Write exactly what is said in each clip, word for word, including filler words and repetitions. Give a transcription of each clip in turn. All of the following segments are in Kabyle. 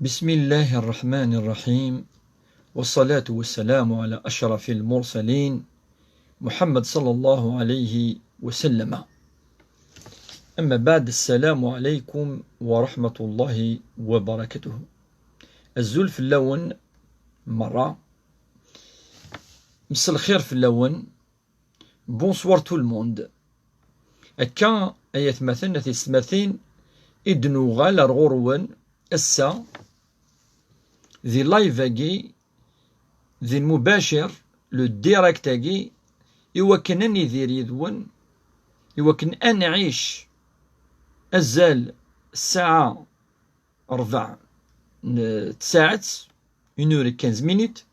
بسم الله الرحمن الرحيم، والصلاة والسلام على أشرف المرسلين محمد صلى الله عليه وسلم. أما بعد، السلام عليكم ورحمة الله وبركاته. Azul fell-awen merra. Mselxir fell-awen. Bonsoir tout le monde. Akka, ay atmaten, a tisetmatin, i d-nuɣal ar ɣur-wen ass-a, di live-agi, di lmubacir, le direct-agi, i wakken ad nidir yid-wen, i wakken ad nɛic azal ssaɛa rbeɛ n tsaɛet, une heure et quinze minutes,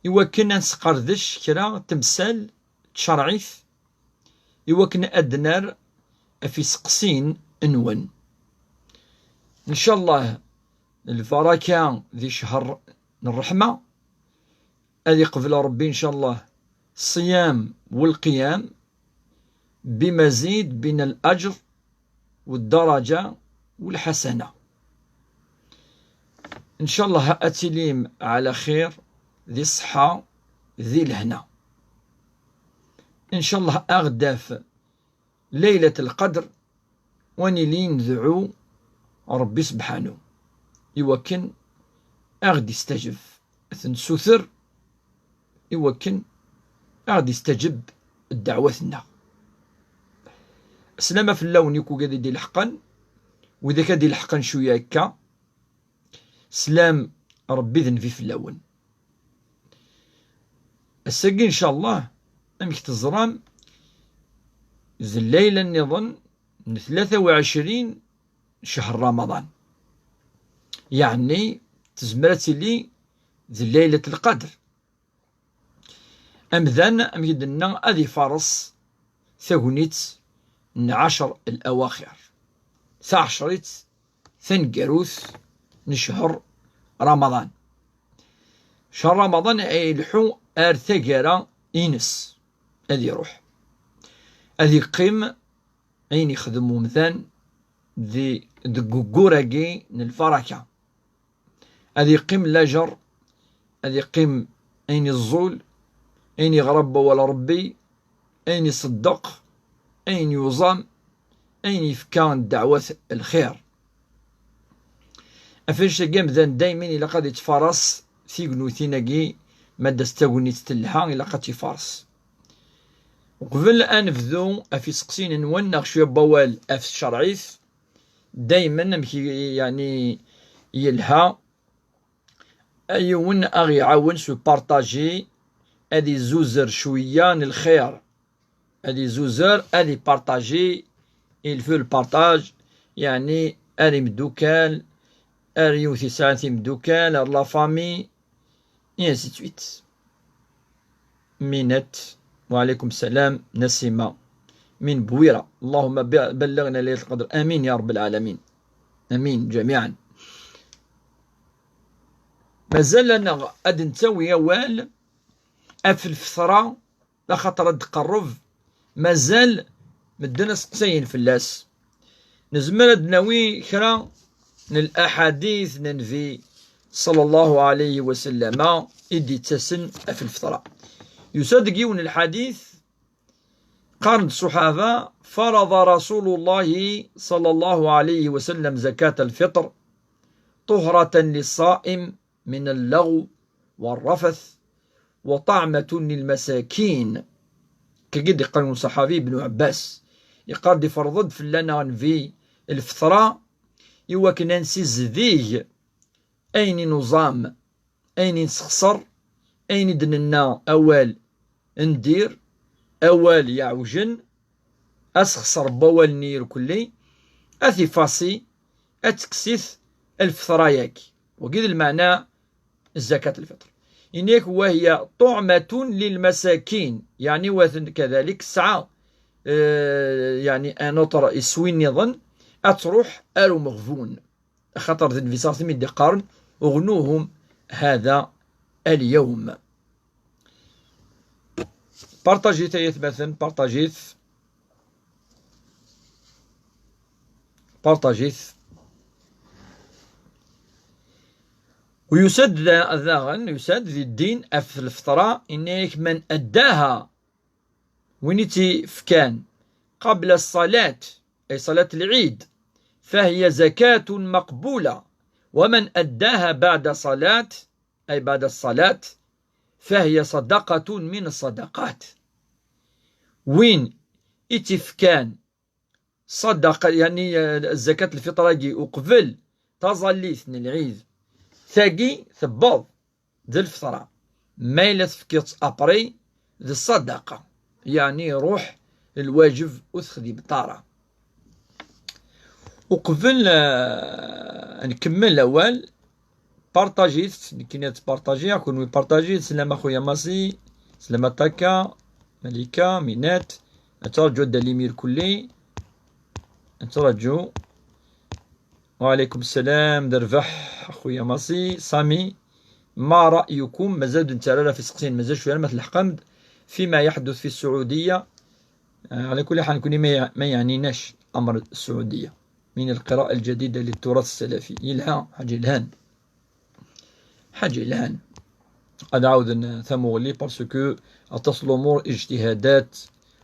i wakken ad nesqerdec kra temsal tcerɛit, i wakken ad d-nerr ɣef iseqsiyen-nwen. Ncallah, lbaraka di ccher n ṛṛeḥma, ad iqbel Ṛebbi, ncallah, ṣṣyam u lqiyam, bimazid bin al-ajr, u ddaraja, u lḥasana. Ncallah ad tilim ɛla xir, di ṣṣeḥḥa, di lehna. Ncallah ad aɣ-d-taf Laylat Lqadr, u ad nili nedɛu Ṛebbi sebḥanu, i wakken ad aɣ-d-istajeb. Ad t-nessuter i wakken ad aɣ-d-istaǧeb ddeɛwat-nneɣ. Slama fell-awen i wigad i d-ileḥqen, widak ad d-ileḥqen cwiya akka, slam Ṛebbi d nnbi fell-awen. Ass-agi, ncallah, amek teẓram, d llayla nniḍen n tlata u ɛecrin ccher Ramaḍan. Yeɛni, tezmer ad tili d Laylat Lqadr. Amdan, amek i d-nenna, ad ifaṛes tagnit n ɛecr lawaxir, taɛecrit taneggarut n ccher Ramaḍan. Ccher Ramaḍan ad ileḥḥu ar taggara-ines, ad iruḥ, ad iqqim ayen ixdem umdan di, deg uggur-agi n lbaraka. Ad iqqim lajer, ad iqqim ayen iẓẓul, ayen iɣra n wawal Ṛebbi, ayen iṣeddeq, ayen yuẓam, ayen yefka ddeɛwat lxir. Ɣef annect-agi, amdan daymen ilaq ad ittfaṛas tignutin-agi, ma d-as tagnit telha, ilaq ad tt-ifaṛes. Uqbel ad nebdu ɣef iseqsiyen-nwen, neɣ cwiya n wawal ɣef tcerɛit, daymen amek i, yeɛni, yelha, yiwen ad ɣ-iɛawen s upartaji, ad izuzer cwiya n lxir, ad izuzer, ad ipartaji, il faut le partage, yeɛni, ar imdukal, ar yiwet yesɛan timdukal, ar la famille, et ainsi de suite. Minette, وعليكم السلام Nassima min Bouira. اللهم ب-، بلغنا ليلة القدر. آمين يا رب العالمين. آمين جميعا. Mazal-aneɣ ad d-nettawi awal ɣef lfeṭra, axaṭer ad d-tqerreb, mazal medden ad seqsayen fell-as. Nezmer ad d-nawi kra n laḥadit n Nnbi صلى الله عليه وسلم i d-yettasen ɣef lfeṭra. Yusa-d deg yiwen n lḥadit, qqaren-d ṣṣuḥaba: فرض رسول الله صلى الله عليه وسلم زكاة الفطر طهرة للصائم من اللغو والرفث وطعمة للمساكين. Kagi d-iqqar uṣaḥabi Ibn Ɛebbas, yeqqar-d: iferḍ-d fell-aneɣ Nnbi lfeṭra i wakken ad nsizdeg ayen i nuẓam, ayen i nesxeṣer, ayen i d-nenna awal n dir, awal yeɛwjen, asexṣer n wawal-nni irkelli, ad t-ifasi, ad tekkes-it lfeṭra-yagi. Wagi d lmeɛna زكاة الفطر. Ini-ak: وهي طعمة للمساكين, yeɛni wa ten-, كذلك tesɛa, eh, yeɛni un autre iswi nniḍen, ad truḥ ar umeɣbun. Axaṭer d Nnbi صلى الله عليه وسلم i d-iqqaren: اغنوهم هذا اليوم. Partajit ay atmaten, partajit. Partajit. Yusa-d da-, daɣen, yusa-d di ddin ɣef lfeṭra, yenna-yak: من أداها, win i tt-ifkan, قبل الصلاة, أي صلاة العيد, فهي زكاة مقبولة, ومن أداها بعد صلاة, أي بعد الصلاة, فهي صدقة من الصدقات. Win i tt-ifkan ṣṣadaqa, yeɛni, eh, zakat lfiṭr-agi uqbel taẓallit n lɛid, tagi tewweḍ d lfeṭra. Ma yella tefkiḍ-tt après, d ṣṣadaqa, yeɛni iruḥ lwajeb ur texdimeḍ ara. Uqbel, eh, ad nkemmel awal, partajit, nekkini ad tpartajiɣ, kunwi partajit. Slam a xuya Masi, slam a Taka, Malika, Minat. Nettraǧu Dda Limir kulli. Nettraǧu. وعليكم السلام, d rrbeḥ a xuya Masi. Sami, ما رأيكم, mazal ur d-nettarra ara f iseqsiyen, mazal cwiya ma tleḥqem-d, فيما يحدث في السعودية. Eh, على كل حال, nekkni ma, ma yeɛninac أمر السعودية من القراءة الجديدة للتراث السلفي. Yelha, ḥaǧa yelhan. ḥaǧa yelhan. Ad ɛawden tamuɣli, parce que aṭas n lumuṛ, اجتهادات,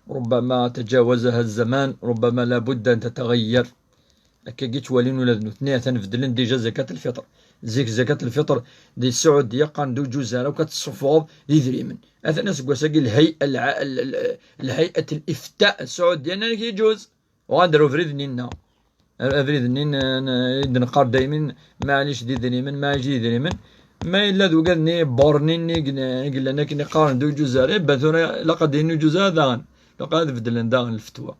ربما تجاوزها الزمان, ربما لا بد أن تتغير. Akkagi ttwalin ula d nutni, atan beddlen déjà zakat lfiṭr. Zik zakat lfiṭr di Sɛudya qqaren d uǧuz ara, akk ad tessufɣeḍ d idrimen. Atan aseggas-agi lhay-, lha-, l-, l-, lhayat lifta n Sɛudya nnan-ak iǧuz. Uɣal ar ubrid-nni-nneɣ. Ar-, abrid-nni n-, n-, i d-neqqar daymen, maɛlic d idrimen, maɛlic d idrimen. Ma yella d ugad-nni borni-nni i yellan akken i qqaren d uǧuz ara, iban tura ilaq ad d-inin uǧuz ara daɣen. Ilaq ad beddlen daɣen lfetwa.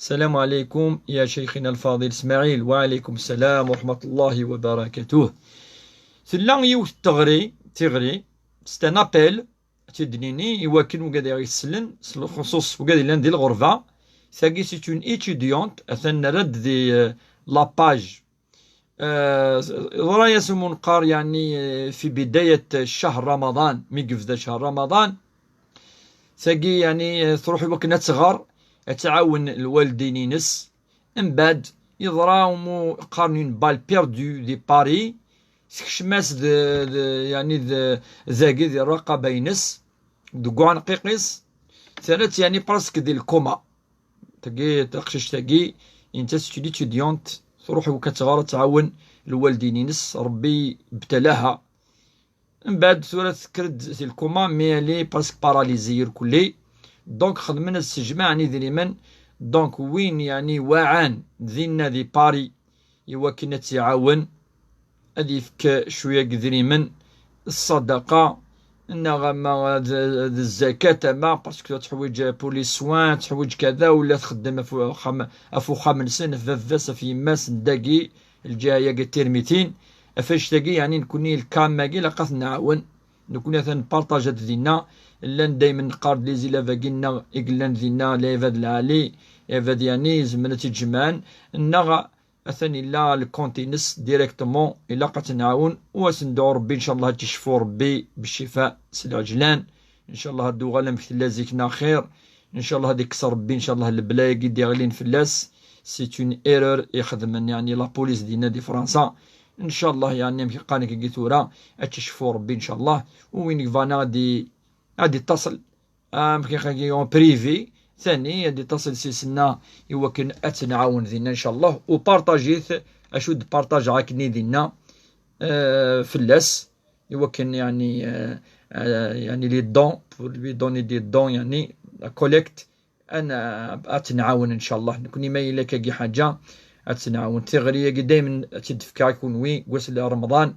السلام عليكم يا شيخنا الفاضل إسماعيل. وعليكم السلام ورحمة الله وبركاته. Tella yiwet n teɣri, tiɣri, c'est un appel, ad tt-id-nini, i wakken wigad i ɣ-yesslen, s lxuṣuṣ wigad yellan di lɣerba. Tagi, c'est une étudiante, atan nerra-d di, euh, la page. Euh, yeḍra-yas umunqar, yeɛni, euh, fi bidayat ccahr Ramaḍan, mi yebda ccahr Ramaḍan. Tagi, yeɛni, euh, truḥ i wakken ad tɣer, ad tɛawen lwaldin-ines. Mbeɛd, yeḍra umu-, qqaren une balle perdue di Paris, tekcem-as d, d, yeɛni d, dagi di rraqaba-ines, deg uɛenqiq-is, terra-tt yeɛni presque di lkuma. Tagi, taqcict-agi, nettat c'est une étudiante, truḥ i wakken ad tɣer ad tɛawen lwaldin-ines, Rebbi ibtalaha. Mbeɛd tura tekker-d si lkuma, mais elle est presque paralysée irkelli. Donc xedmen ad ssejmaɛen idrimen. Donc win yeɛni waɛan dinna di Paris i wakken ad tt-iɛawen, ad yefk cwiya n yidrimen, ṣṣadaqa, neɣ ama d, d zzakat, ama parce que teḥwiǧ pour les soins, teḥwiǧ kada, ula txeddem af uxxam, af uxxam-nsen, af baba-s, af yemma-s, n dagi, lǧiha-yagi tirmitin. Af annect-agi, yeɛni nekkni lkam-agi ilaq ad t-nɛawen. Nekkni atan npartajat dinna. Llan daymen neqqar-d les élèves-agi-nneɣ i yellan dinna, lɛibad lɛali, lɛibad yeɛni zemren ad tt-id-jemɛen, neɣ atan illa lkont-ines directement, ilaq ad tt-nɛawen, u ad s-nedɛu Rebbi, ncallah ad tt-icfu Rebbi ccfa s lɛeǧlan. Ncallah ad d-tuɣal amek tella zik neɣ xir. Ncallah ad ikkes Rebbi, ncallah, lebla-agi d-iɣlin fell-as. C'est une erreur i xedmen, yeɛni, la police dinna di Fransa. Ncallah, yeɛni, amek i qqaren akka tura, ad tt-icfu Rebbi, ncallah. U win yebɣan ad d-i-, ad d-ittaṣel, amek i qqaren, en privé, tani, ad d-ittaṣel s isenna i wakken ad tt-nɛawen dinna, ncallah. U partajit, acu d-partajeɣ akken i dinna, eh, fell-as. I wakken, yeɛni, eh, eh, yeɛni les dons, pour lui donner des dons, yeɛni la collecte, ad n-, ad tt-nɛawen, ncallah. Nekkni ma yella kagi ḥaǧa, ad tt-nɛawen. Tiɣri-agi daymen ad tt-id-fkeɣ i kunwi, deg wass n Remḍan,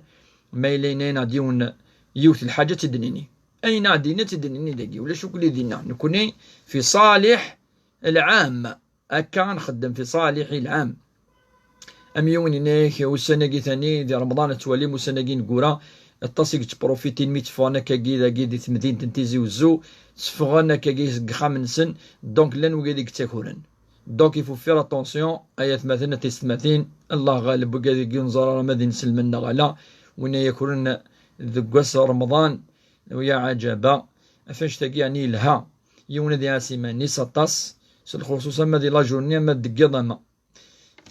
ma yella yenna-aneɣ-d yiwen, yiwet lḥaǧa, ad tt-id-nini. Ayen ad d-nini, ad tt-id-nini dagi, ulac akk li dinna. Nekkni fi ṣaliḥ lɛam. Akka nxeddem fi ṣaliḥ lɛam. Am yiwen yenna-yak, ussan-agi tani di Remḍan ad twalim, ussan-agi ineggura, aṭas i yettprofitin mi tteffɣen akkagi dagi di temdint n Tizi Wezzu, tteffɣen akkagi seg yexxamen-nsen, donc llan wigad i yettakuren. Donc il faut faire attention, ay atmaten, a tiyessetmatin, Allah ɣaleb, wigad-agi ur neẓri ara ma d inselmen neɣ ala, win ay yakren deg wass n Remḍan, u ya ɛajaba, af annect-agi yeɛni yelha. Yiwen ad iɛass iman-is aṭas, s lxuṣuṣ ama di la journée, ama deg yiḍ, ama,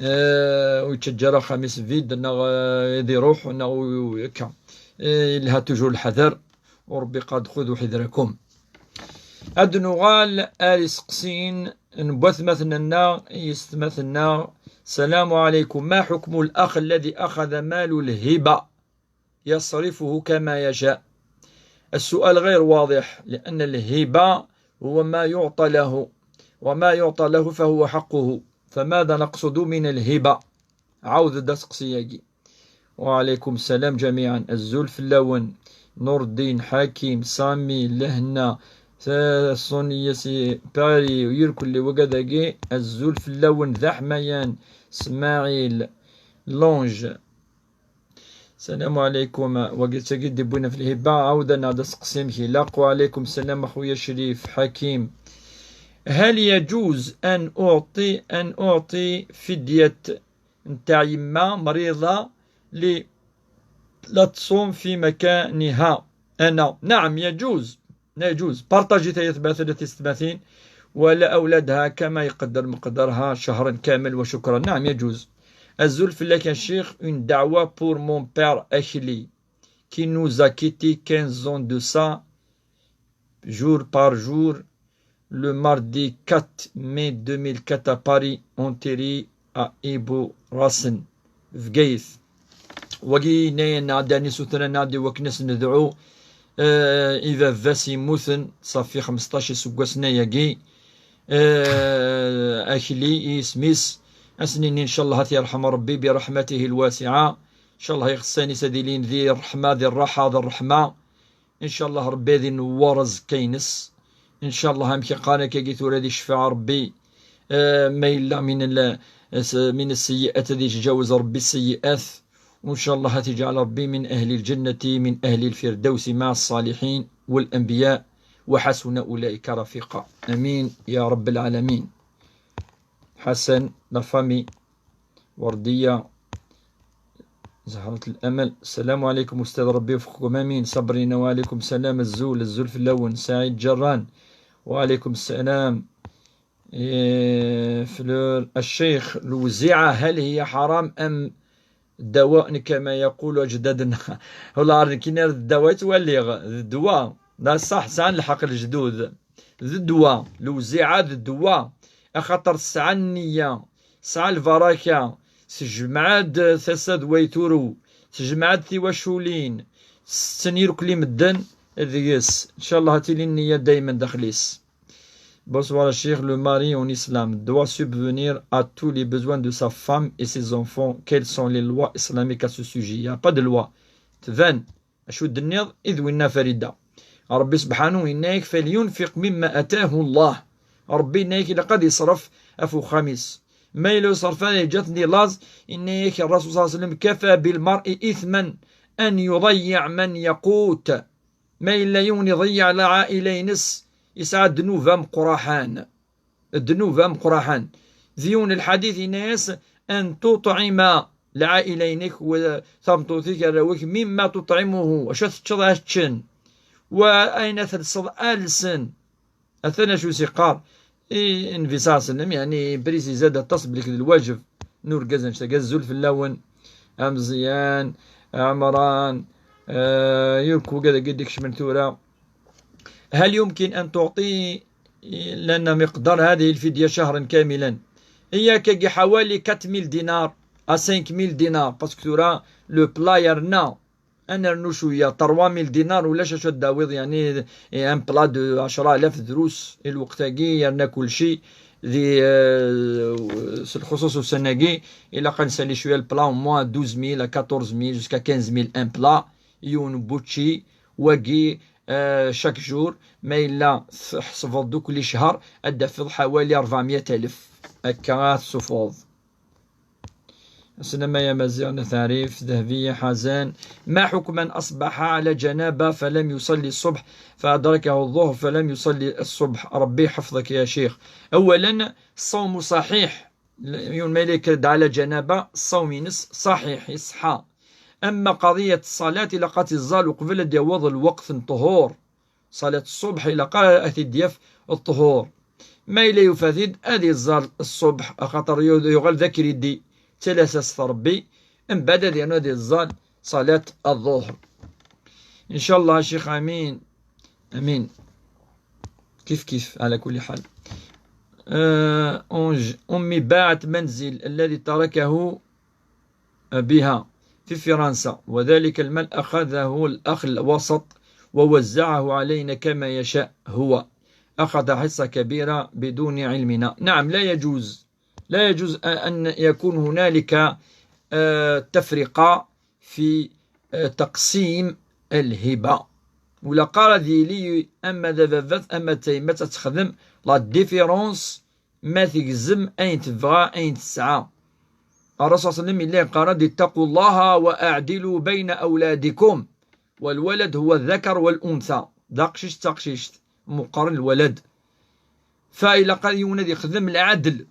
eh, ur yettaǧǧa ara axxam-is vide, neɣ, eh, ad iruḥ, neɣ u-, u-, akka. Eh, yelha toujours lḥader, u Rebbi qad xudu ḥidrakum. Ad nuɣal ar iseqsiyen n watmaten-nneɣ, yessetmaten-nneɣ. السلام عليكم، ما حكم الأخ الذي أخذ مال الهبة يصرفه كما يشاء؟ السؤال غير واضح، لأن الهبة هو ما يعطى له، وما يعطى له فهو حقه، فماذا نقصد من الهبة؟ عاود دا سقسياكي. وعليكم السلام جميعا، الزول فلاون، نور الدين، حكيم، سامي، لهنا، سونيا، سي باري، ويركل اللي وقداكي، الزول فلاون، ذا حميان، اسماعيل، لونج. السلام عليكم. وقلت قد بونا في الهبة، عاودنا هذا سقسيم كي لاق. وعليكم السلام أخويا شريف حكيم. هل يجوز أن أعطي، أن أعطي فدية نتاع يما مريضة ل-، لا تصوم في مكانها؟ أنا، نعم، يجوز، لا يجوز. بارطاجي تايا ثبات ثلاث ستماثين ولا أولادها كما يقدر مقدارها شهرا كامل، وشكرا. نعم، يجوز. الزول فلاك يا شيخ، une دعوة pour mon père أكلي qui nous a quitté quinze ans de ça, jour par jour, le mardi quatre mai deux mille quatre à Paris, enterré à Ibu Rasen, Bgayet. Wagi yenna-yaneɣ-d, ɛni sutran-aneɣ-d i wakken ad s-nedɛu, eh, i baba-s yemmuten ṣafi xmesṭac iseggasen ayagi, eh, Akli i yisem-is. Ad s-nini ncallah ad t-yerḥem Rebbi برحمته الواسعة. Ncallah ixṣṣan-is ad ilin di ṛṛeḥma, di ṛṛaḥa, di ṛṛeḥma. Ncallah Rebbi ad inewwer aẓekka-ines. Ncallah amek i qqaren akkagi tura ad icfeɛ Rebbi, eh, ma yella min al-, s-, min السيئات ad yetjawez Rebbi السيئات. وإن شاء الله تجعل ربي من أهل الجنة من أهل الفردوس مع الصالحين والأنبياء وحسن أولئك رفيقا. آمين يا رب العالمين. حسن، la famille، وردية، زهرة الأمل. السلام عليكم أستاذ، ربي يوفقكم، آمين. صبرينا، وعليكم السلام. الزول، الزول في الأول. سعيد جران، وعليكم السلام. إيه، فلور الشيخ، الوزيعة هل هي حرام أم دواء كما يقول أجدادنا؟ والله عارف كي نار الدواء تواليغ الدواء. لا صح، سعان الحق الجدود. الدواء، الوزيعة الدواء. أخاطر سعى النية، سعى البركة، سجمعاد ثساد ويتورو، سجمعاد ثيواشولين، ستنيرك لي مدن الريس. إن شاء الله هاتي لي النية دايما داخليس. Bonsoir الشيخ، le mari en islam doit subvenir à tous les besoins de sa femme et ses enfants. Quelles sont les lois islamiques à ce sujet? Il n'y a pas de loi. تبان. Acu d-tenniḍ id winna Farida. Rebbi subḥanu yenna-yak فلينفق مما آتاه الله. Rebbi yenna-yak ilaq ad iṣref af uxxam-is. Ma yella ur iṣref ara, yeǧǧa-ten di laẓ, yenna-yak الرسول صلى الله عليه وسلم كفى بالمرء إثما أن يضيع من يقوت. Ma yella yiwen iḍeyyeɛ lɛaila-ines, yesɛa ddnub ameqqraḥan. Ddnub ameqqraḥan. Di yiwen lḥadit yenna-yas أن تطعم lɛaila-inek, tameṭṭut-ik, arraw-ik, مما تطعمه, acu ad teččeḍ ad ččen, wa ayen ad telseḍ ad lsen. Atan acu s-iqqar i Nnbi صلى الله عليه وسلم, yeɛni, بريسيزا-d aṭas belli d lwajeb n urgaz annect-agi. Azul fell-awen a Meẓyan, a Ɛemran, eh, yakk wigad-agi d-ikecmen tura. هل يمكن أن تعطي لنا مقدار هذه الفدية شهرا كاملا؟ Yak-agi حوالي quatre mille dinars à cinq mille dinars, parce que tura le plat yerna. Ad nernu cwiya, trois mille dinars ulac acu ad d-tawiḍ, yeɛni, un plat de ɛecra alaf drus i lweqt-agi, yerna kulci di, eh, s lxuṣuṣ ussan-agi, ilaq ad nsali cwiya le plat, au moins douze mille à quatorze mille jusqu'à quinze mille un plat, yiwen n wučči, wagi, eh, chaque jour, ma yella tḥesbeḍ dukli ccher, ad d-tafeḍ ḥawali rebɛemya alef. Akka ad tessufɣeḍ. السلام يا مزيغ تعريف ذهبية حزان. ما حكم من أصبح على جنابة فلم يصلي الصبح فأدركه الظهر فلم يصلي الصبح؟ ربي يحفظك يا شيخ. أولا، الصوم صحيح. يوم ما يليك على جنابة، الصوم ينس صحيح، يصحى. أما قضية الصلاة، إلا قاتي الزال وقبل أن يوض الوقت الطهور، ṣalat ṣṣubḥ ilaq ara ad t-id-yaf ṭṭhur. Ma yella yufa-t-id, ad iẓẓal ṣṣubḥ, axaṭer yu-, yuɣal d akridi, d talasast Ṛebbi, mbeɛd ad yernu ad iẓẓal ṣalat ḍḍuhr. إن شاء الله شيخ، آمين. آمين. كيف كيف على كل حال. آه، أونج، أمي باعت منزل الذي تركه بها في فرنسا، وذلك المال أخذه الأخ الوسط ووزعه علينا كما يشاء هو. أخذ حصة كبيرة بدون علمنا. نعم، لا يجوز، لا يجوز أن يكون هنالك، آه، تفرقة في، آه، تقسيم الهبة. ولا قال ديلي أما ذا بابات أما تيمات تخدم la différence ما تجزم أين تبغى أين تسعى. الرسول صلى الله عليه وسلم إلا قال: "اتقوا الله وأعدلوا بين أولادكم". والولد هو الذكر والأنثى، داقشيش تاقشيش، مقارن الولد. فإلا قال يوم هذا يخدم العدل،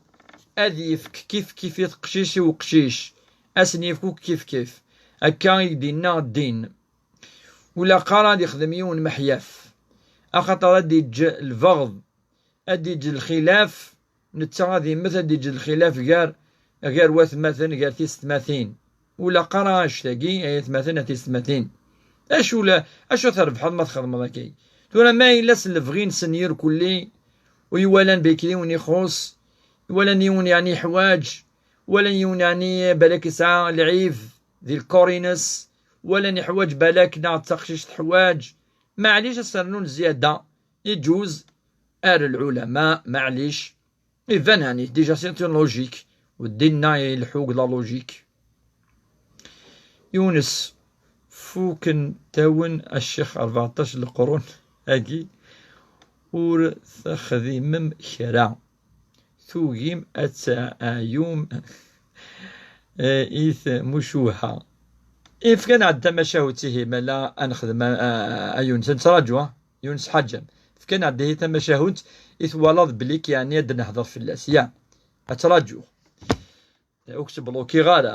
هذا يفك كيف كيف يتقشيش وقشيش، أسن يفكوك كيف كيف. هكا يدينا الدين. ولا قال هذا يخدم يوم محياف، أخاطر هذا يجي البغض، ad d-yeǧǧ lxilaf, netta ad yemmet, ad d-yeǧǧ lxilaf gar, gar watmaten, gar tisetmatin. Ur ilaq ara annect-agi, ay atmaten a tisetmatin. Acu la, acu trebḥeḍ ma txedmeḍ akka? Tura ma yella s lebɣi-nsen irkelli, u iwalan belli yiwen ixuṣṣ, iwalan yiwen yeɛni yeḥwaǧ, walan yiwen yeɛni balak yesɛa lɛib di lkor-ines, walan yeḥwaǧ balak neɣ d taqcict teḥwaǧ, maɛlic ad s-rnun zzyada. Iǧuz ar lɛulama, maɛlic. Iban ɛni, déjà c'est une logique. U ddin-nneɣ ileḥḥu deg la logique. Yunes, fuken-tawen a ccix rbeɛṭac leqrun-agi, ur texdimem kra. Tugim ad teɛyum, eh, i tmucuha. Efk-aneɣ-d tamacahut ihi, ma la ad nexdem a, a, a Yunes, nettraǧu, a Yunes Ḥaǧam. Efk-aneɣ-d ihi tamacahut i twalaḍ belli k-, yeɛni ad nehder fell-as, ya, ad traǧuɣ. Ur k-tblukiɣ ara,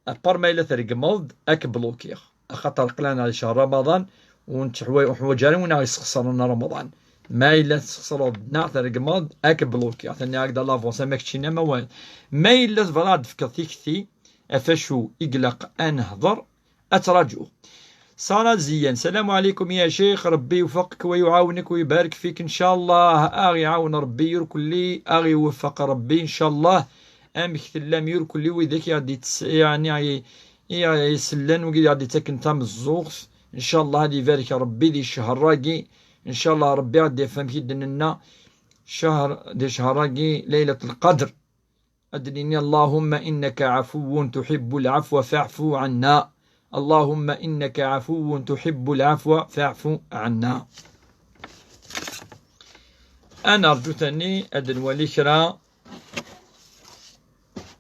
a part ma yella tregmeḍ-d, ad k-blukiɣ. Axaṭer aql-aneɣ di cehṛ Ramaḍan, ur nettḥwa-, ur neḥwaǧ ara win ara yesxeṣren Ramaḍan. Ma yella tesxeṣreḍ neɣ tregmeḍ, ad k-blukiɣ. Tenniɣ-ak-d à l'avance, ama keččini ama wayeḍ. Ma yella tebɣiḍ ad d-tefkeḍ tikti, ɣef acu i ilaq ad nehder, ad traǧuɣ. Sara Ziyan, السلام عليكم يا شيخ، ربي يوفقك ويعاونك ويبارك فيك إن شاء الله. Aɣ-iɛawen Rebbi irkelli, aɣ-iweffeq Rebbi إن شاء الله. Amek tellam irkelli widak i aɣ-d-itts-, yeɛni, i, i aɣ-isellen, wigi i aɣ-d-ittaken tameẓẓuɣt? إن شاء الله ad ibarek Rebbi di ccher-agi. إن شاء الله Rebbi ad d-yaf amek i d-nenna, ccher, di ccher-agi ليلة القدر. Ad d-nini: اللهم إنك عفو تحب العفو فاعف عنا. اللهم إنك عفو تحب العفو فاعف عنا. Ad nerǧu tani ad nwali kra,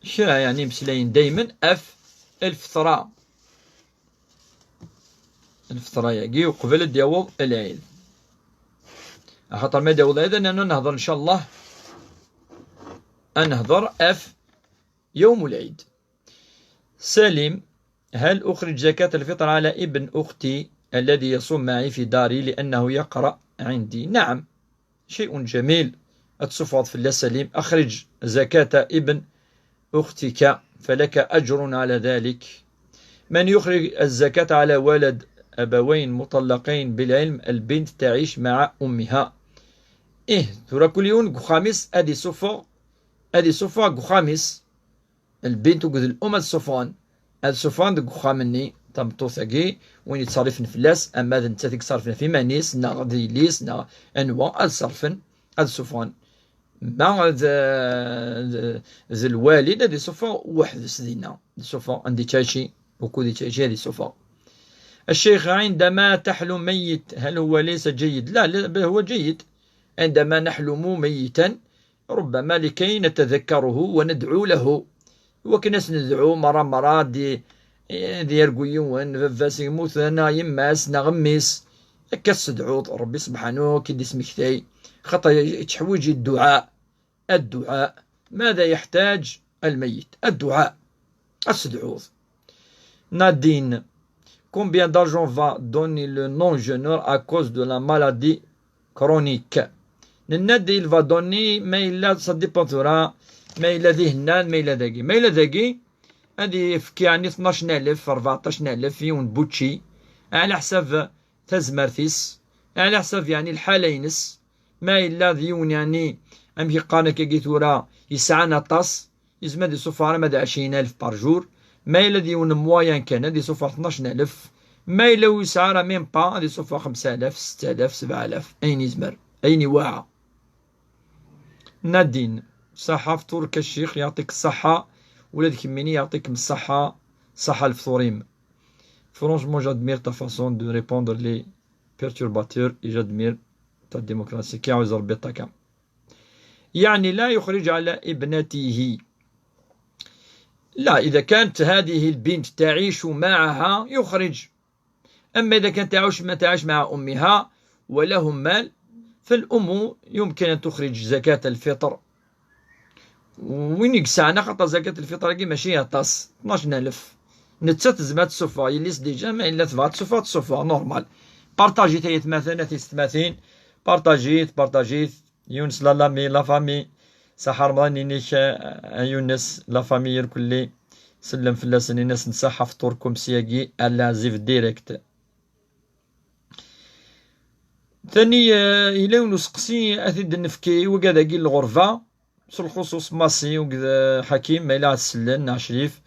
kra yeɛni imeslayen daymen ɣef lfeṭra. Lfeṭra-agi uqbel ad d-yaweḍ lɛid. Axaṭer ma d-yaweḍ lɛid, ad nernu nehder, ncallah, ad nehder ɣef yawm lɛid. Salim, هل أخرج زكاة الفطر على ابن أختي الذي يصوم معي في داري لأنه يقرأ عندي؟ نعم، شيء جميل. Ad tsuffɣeḍ fell-as, Salim. أخرج زكاة ابن أختك فلك أجر على ذلك. من يخرج الزكاة على ولد أبوين مطلقين بالعلم البنت تعيش مع أمها؟ Ih, tura kul yiwen deg uxxam-is ad isuffeɣ, ad isuffeɣ deg uxxam-is. Lbint akked l'um ad suffɣen, ad suffɣen deg uxxam-nni, tameṭṭut-agi, win yettṣerrifen fell-as, ama d nettat i yettṣerrifen ɣef iman-is, neɣ d yelli-s, neɣ anwa, ad ṣerrfen, ad suffɣen. Ma d, d, d lwalid, ad isuffeɣ weḥd-s dinna, ad isuffeɣ anda yettɛici, wukud yettɛici ad isuffeɣ. الشيخ، عندما تحلم ميت، هل هو ليس جيد؟ لا، لا، بل هو جيد. عندما نحلم ميتا، ربما لكي نتذكره وندعو له. Iwakken ad s-nedɛu merra merra, ad d-, ad yargu yiwen, baba-s yemmut, neɣ yemma-s, neɣ mmi-s. Akka ad s-tedɛuḍ, Rebbi subḥanu ad k-id-ismektay. Xaṭer yettḥwiǧ i dduɛa. الدعاء. ماذا يحتاج الميت؟ الدعاء. Ad s-tedɛuḍ. Nadine, combien d'argent va donner le non-jeûneur à cause de la maladie chronique? Nenna-d il va donner, ma yella, ça dépend tura, ma yella d ihennan, ma yella dagi. Ma yella dagi, ad yefk yeɛni tnac n alef, rbeɛṭac n alef, yiwen n bučči, ɛla ḥsab tazmert-is, ɛla ḥsab, yeɛni, lḥala-ines. Ma yella d yiwen, yeɛni, amek i qqaren akkagi tura, yesɛan aṭas, yezmer ad isuffeɣ arma d ɛecrin alef par jour. Ma yella d yiwen n moyen kan, ad isuffeɣ tnac alaf. Ma yella ur yesɛi ara même pas, ad isuffeɣ xemsa alaf, setta alaf, sebɛa alaf, ayen yezmer, ayen iwaɛa. Nadine, ṣaḥa fṭur-k a ccix, yeɛṭik ṣṣaḥa, ula d kemmini yeɛṭikem ṣṣaḥa, ṣaḥa lefṭur-im. Franchement, j'admire ta façon de répondre les perturbateurs et j'admire ta démocratie. كي يعاوز ربي يعطيك. يعني لا يخرج على ابنته. لا، إذا كانت هذه البنت تعيش معها يخرج. أما إذا كانت تعيش، ما تعيش مع أمها ولهم مال، فالأم يمكن أن تخرج زكاة الفطر. Win i yesɛan, axaṭer zakat lfiṭr-agi mačči aṭas, tnac alaf. Nettat tezmer ad tessufeɣ, yelli-s déjà, ma yella tebɣa ad tessufeɣ, ad tessufeɣ, normal. Partajit ay atmaten, a tisetmatin, partajit, partajit. Yunes, la, l'ami, la famille. Ṣaḥa Remḍan-inek, a Yunes, la famille irkelli. Sellem fell-asen, in-asen ṣaḥa fṭur-kum syagi, à la ziv direct. Tani, eh, yella yiwen useqsi ad t-id-nefk i wigad-agi n lɣerba, s lxuṣuṣ Massi, wigad, eh, Ḥakim, ma yella ad sellen, neɣ Crif.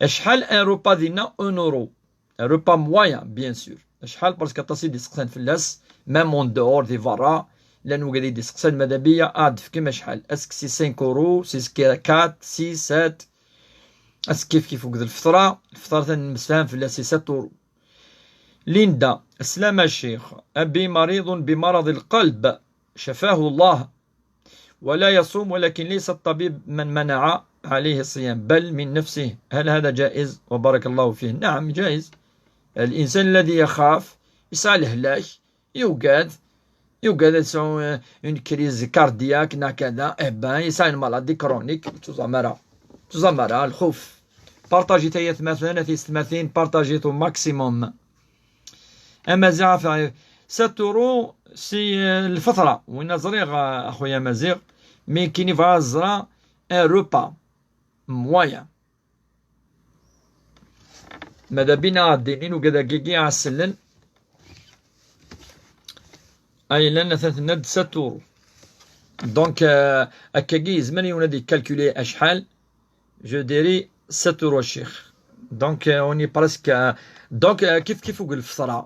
Acḥal un repas dinna? Un euro. Un repas moyen, bien sûr. Acḥal? Parce que aṭas i d-iseqsan fell-as, même en dehors, di berra, llan wigad i d-iseqsan, mada biya, ad d-tefkem acḥal. Est-ce que c'est cinq euros, c'est quatre, six, sept? Est-ce que kif kif wigad lfeṭra? Lfeṭra atan nemsefham fell-as, c'est sept euros. ليندا، السلام الشيخ، أبي مريض بمرض القلب، شفاه الله، ولا يصوم، ولكن ليس الطبيب من منع عليه الصيام، بل من نفسه، هل هذا جائز؟ وبارك الله فيه. نعم، جائز. الإنسان الذي يخاف يسعى الهلاك، يوجد، يوجد يسعى، آه، une crise cardiaque، هكذا، إيه بان، يسعى une maladie chronique، تزمرة، تزمرة، الخوف. Partajit ay atmaten, a tisetmatin, partajit au maximum. Amaziɣ ɣef sept euros si, eh, lfeṭra. Win ẓriɣ, eh, a xuya Maziɣ, mi nekkini bɣiɣ ad ẓreɣ un repas moyen. Mada bina ad d-inin ugad-agi ɛsellen. Ay llan atan tenna-d sept euros. Donc, euh, akkagi yezmer yiwen ad yecalculer acḥal. Je dirais sept euros a ccix. Donc, euh, on est presque, euh, donc, euh, kif kif ugel lfeṭra.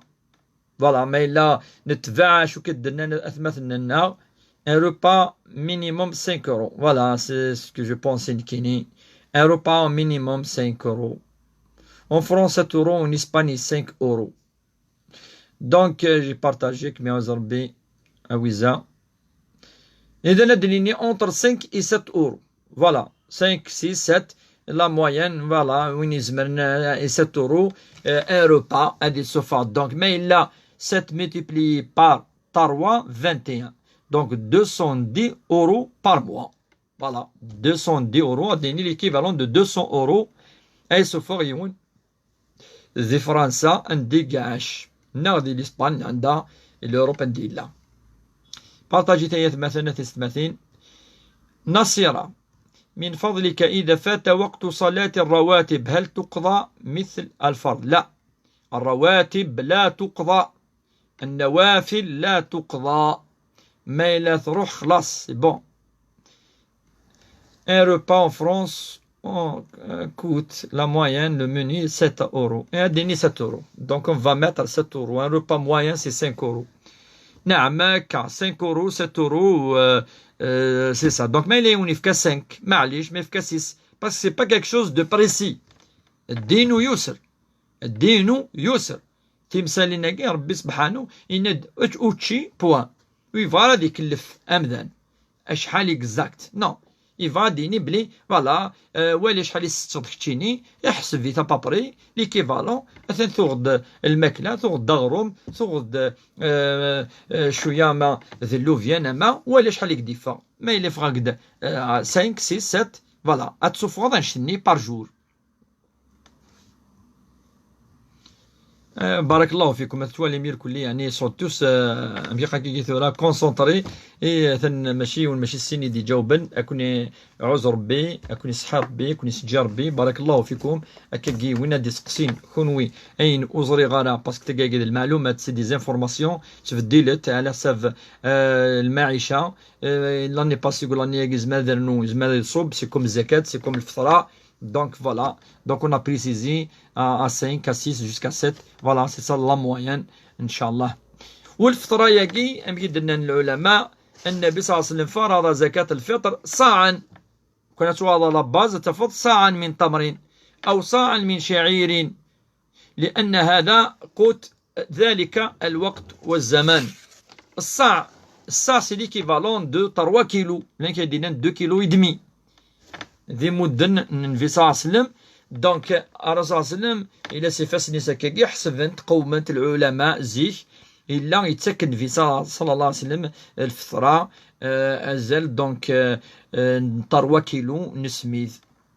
Voilà, ma yella netbeɛ acu i d-nnan atmaten-nneɣ, un repas minimum cinq euros. Voilà, c'est ce que je pense, nekkini. Un repas minimum cinq euros. En France, sept euros, en Espagne, cinq euros. Donc, euh, j'ai partagé, kem iɛuzz Rebbi, a Wiza. Idan ad d-nini entre cinq et sept euros. Voilà, cinq, six, sept, la moyenne, voilà, win izemren, euh, et sept euros, euh, un repas, ad d-isuffeɣ. Donc, ma yella sept multiplié par trois, vingt et un. Donc, deux cent dix euros par mois. Voilà, deux cent dix euros, ad d-nini l'équivalent de deux cents euros ay isuffeɣ yiwen di Fransa anda i iɛac, neɣ di l'Espagne anda, l'Europe anda yella. Partajit ay atmaten, a tisetmatin. Nasira, من فضلك إذا فات وقت صلاة الرواتب هل تقضى مثل الفرض؟ لا، الرواتب لا تقضى. النوافل لا تقضى. Ma yella truḥ, xlaṣ, c'est bon. Un repas en France, on, euh, coûte la moyenne, le menu, sept euros. Et ad d-nini sept euros. Donc, on va mettre sept euros. Un repas moyen, c'est cinq euros. نعم، هكا، cinq euros, sept euros, euh, euh, c'est ça. Donc, ma yella yiwen yefka cinq, maɛlic, ma yefka six. Parce que c'est pas quelque chose de précis. الدين يسر. الدين يسر. Timsalin-agi, Rebbi sebḥanu yenna-d, ečč učči, point. Ur yebɣa ara ad ikellef amdan acḥal exact. Non. Yebɣa ad d-yini belli, voilà, euh, wali acḥal i tsetteḍ keččini, iḥseb-it à peu près, l'équivalent, atan tuɣeḍ lmakla, tuɣeḍ-d aɣrum, tuɣeḍ-d, euh, euh, cwiya ama d llubyan, ama wali acḥal i k-d-yeffeɣ. Ma yella yeffeɣ-ak-d, euh, cinq, six, sept, voilà, ad tessufɣeḍ annect-nni par jour. آه، بارك الله فيكم. تتوالي مير كلي، يعني، sont tous، آه، أمي قاكي ثورة concentrés. إي، ثن ماشي، وماشي السين يدي جاوبن. أكوني عوز ربي، أكوني صحي ربي، أكوني سجي ربي. بارك الله فيكم. أكاكي وين دي سقسين كونوي أين أوزري غارة، parce que تلقى المعلومات، c'est des informations تبدلت على حساب، آه، المعيشة. آه، l'année passée يقول l'année ياكي زمان درنو، زمان يصوب، c'est comme الزكاة، c'est comme الفطرة. Donc voilà. Donc on a précisé à, à cinq, à six, jusqu'à sept. Voilà, c'est ça la moyenne, إن شاء الله. والفطرة ياكي، أم قد لنا العلماء، النبي صلى الله عليه وسلم فرض زكاة الفطر صاعا. كنا تواضع لباز تفض صاعا من تمر أو صاعا من شعير، لأن هذا قوت ذلك الوقت والزمان. الصاع، الصاع c'est l'équivalent de trois kilos، لأن كيدينا deux kilos et demi. ذي مدن النبي صلى الله عليه وسلم. Donc الرسول صلى الله عليه وسلم إلى سفاس نساء كي حسبنت قومة العلماء زيك، إلا يتسكن النبي صلى، صلى الله عليه وسلم الفطرة، آه، أزال donc، آه، آه، trois kilos نسميد،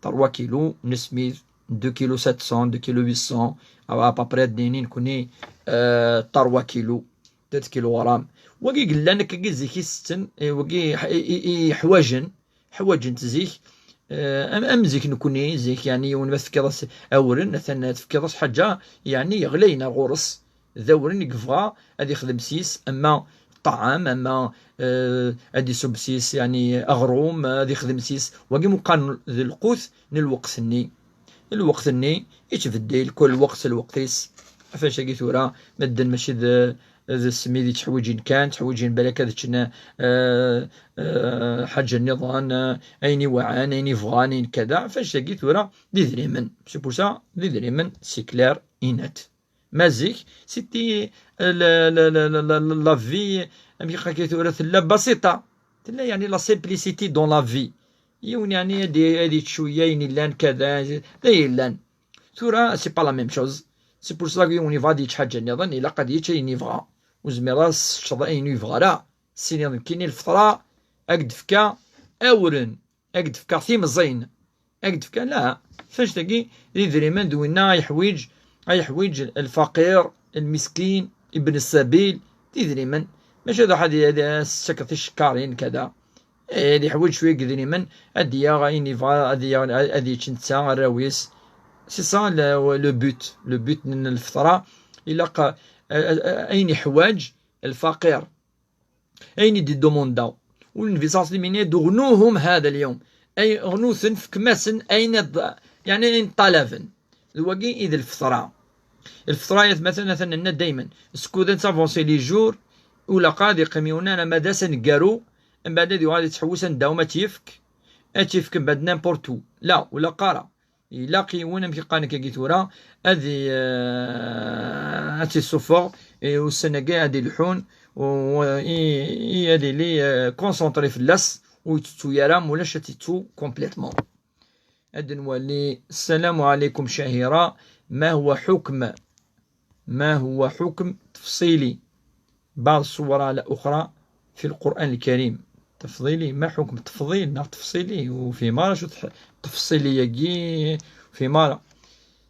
trois kilos نسميد، deux kilos sept cents، deux kilos huit cents، أو à peu près دنينين كوني، آه، trois kilos، ثلاثة كيلوغرام. وكي قلنا لك كي زيك يستن، إيه، وكي ح-، إي، إي، إي، حواجن، حواجن تزيك. آه، أم، أم زيك نكوني، زيك يعني، وين ما تفكيض أس-، أورن، مثلًا تفكيض أس حاجة، يعني، غلينا غورس، ذا ورن يقفغا، هذه يخدم سيس، أما الطعام، أما، آه، هذه يصب سيس، يعني، أغروم، هذه يخدم سيس، وكي مقارن ذي القوت، نلوقثني. الوقت-ني يتبدل، كل وقت الوقت-يس. فاش أكي ثورة مدن ماشي ذ-، ذ السميد يتحوجين كان، تحوجين بالك هذا تشنا، آه، آه، حاجة نظام، آه، أين وعان، أين يفغان، أين كذا. فاش أكي ثورة ذي ذريمن، c'est pour ça ذي ذريمن c'est clair et net. ما زيك c'était la، la، la، la، la، la vie، أمي قاكي ثورة ثلا بسيطة، ثلا يعني la simplicité dans la vie. يون يعني هادي، هادي شوية ين يلان كذا، لا يلان. ثورة c'est pas la même chose. C'est pour ça يون يبغى دي حاجة نظن إلا قد يتش ين يبغى. وزميرا الشطر أين يبغى راه. سيني كيني الفطرة، أكد فكا أورن، أكد فكا ثيمزين، أكد فكا لا. فاش تاكي ذي دريمن دوينا يحويج، يحويج الفقير، المسكين، ابن السبيل، ذي دريمن. ماشي هذا واحد ي-، ي-، السكر في الشكارين كذا. إيه، اللي يحوج شوية قدريمن، أدي يا غاين يبغى، أدي يا، أدي تشنتسا الراويس. C'est ça le، le but، le but من الفطرة. إلا ق-، أ-، أ-، أ-، أين يحواج الفقير، أين يدي دوموندا. والنبي صلى الله عليه وسلم يقول: "اغنوهم هذا اليوم". أي غنوثن في كماسن أين ض-، يعني أين طلبن. الوقي إذ الفطرة. الفطرة يا مثلًا، مثلًا لنا دايمًا، سكودن سافونسي لي جور، ولا قاضي قميونا أنا ما داس نقارو، من بعد هذه غادي تحوس نداو ما تيفك، أتيفك من بعد n'importe où. لا، ولا قارا. إلا قيونا مكي قانك كي ثورة، هذه، آه، هاتي الصفر، إي، والسنة كاع هذه الحون، و، و، إي، إي، هذه لي، آه، كونسونطري في اللاس، ويتتو يرام ولا شتيتو كومبليتمون. أد نولي. السلام عليكم شهيرة، ما هو حكم، ما هو حكم تفصيلي بعض الصور على أخرى في القرآن الكريم؟ تفضيلي، ما حكم تفضيل ناغ تفصيلي؟ وفي مرة شو تح-، تفصيلي يجي في مرة.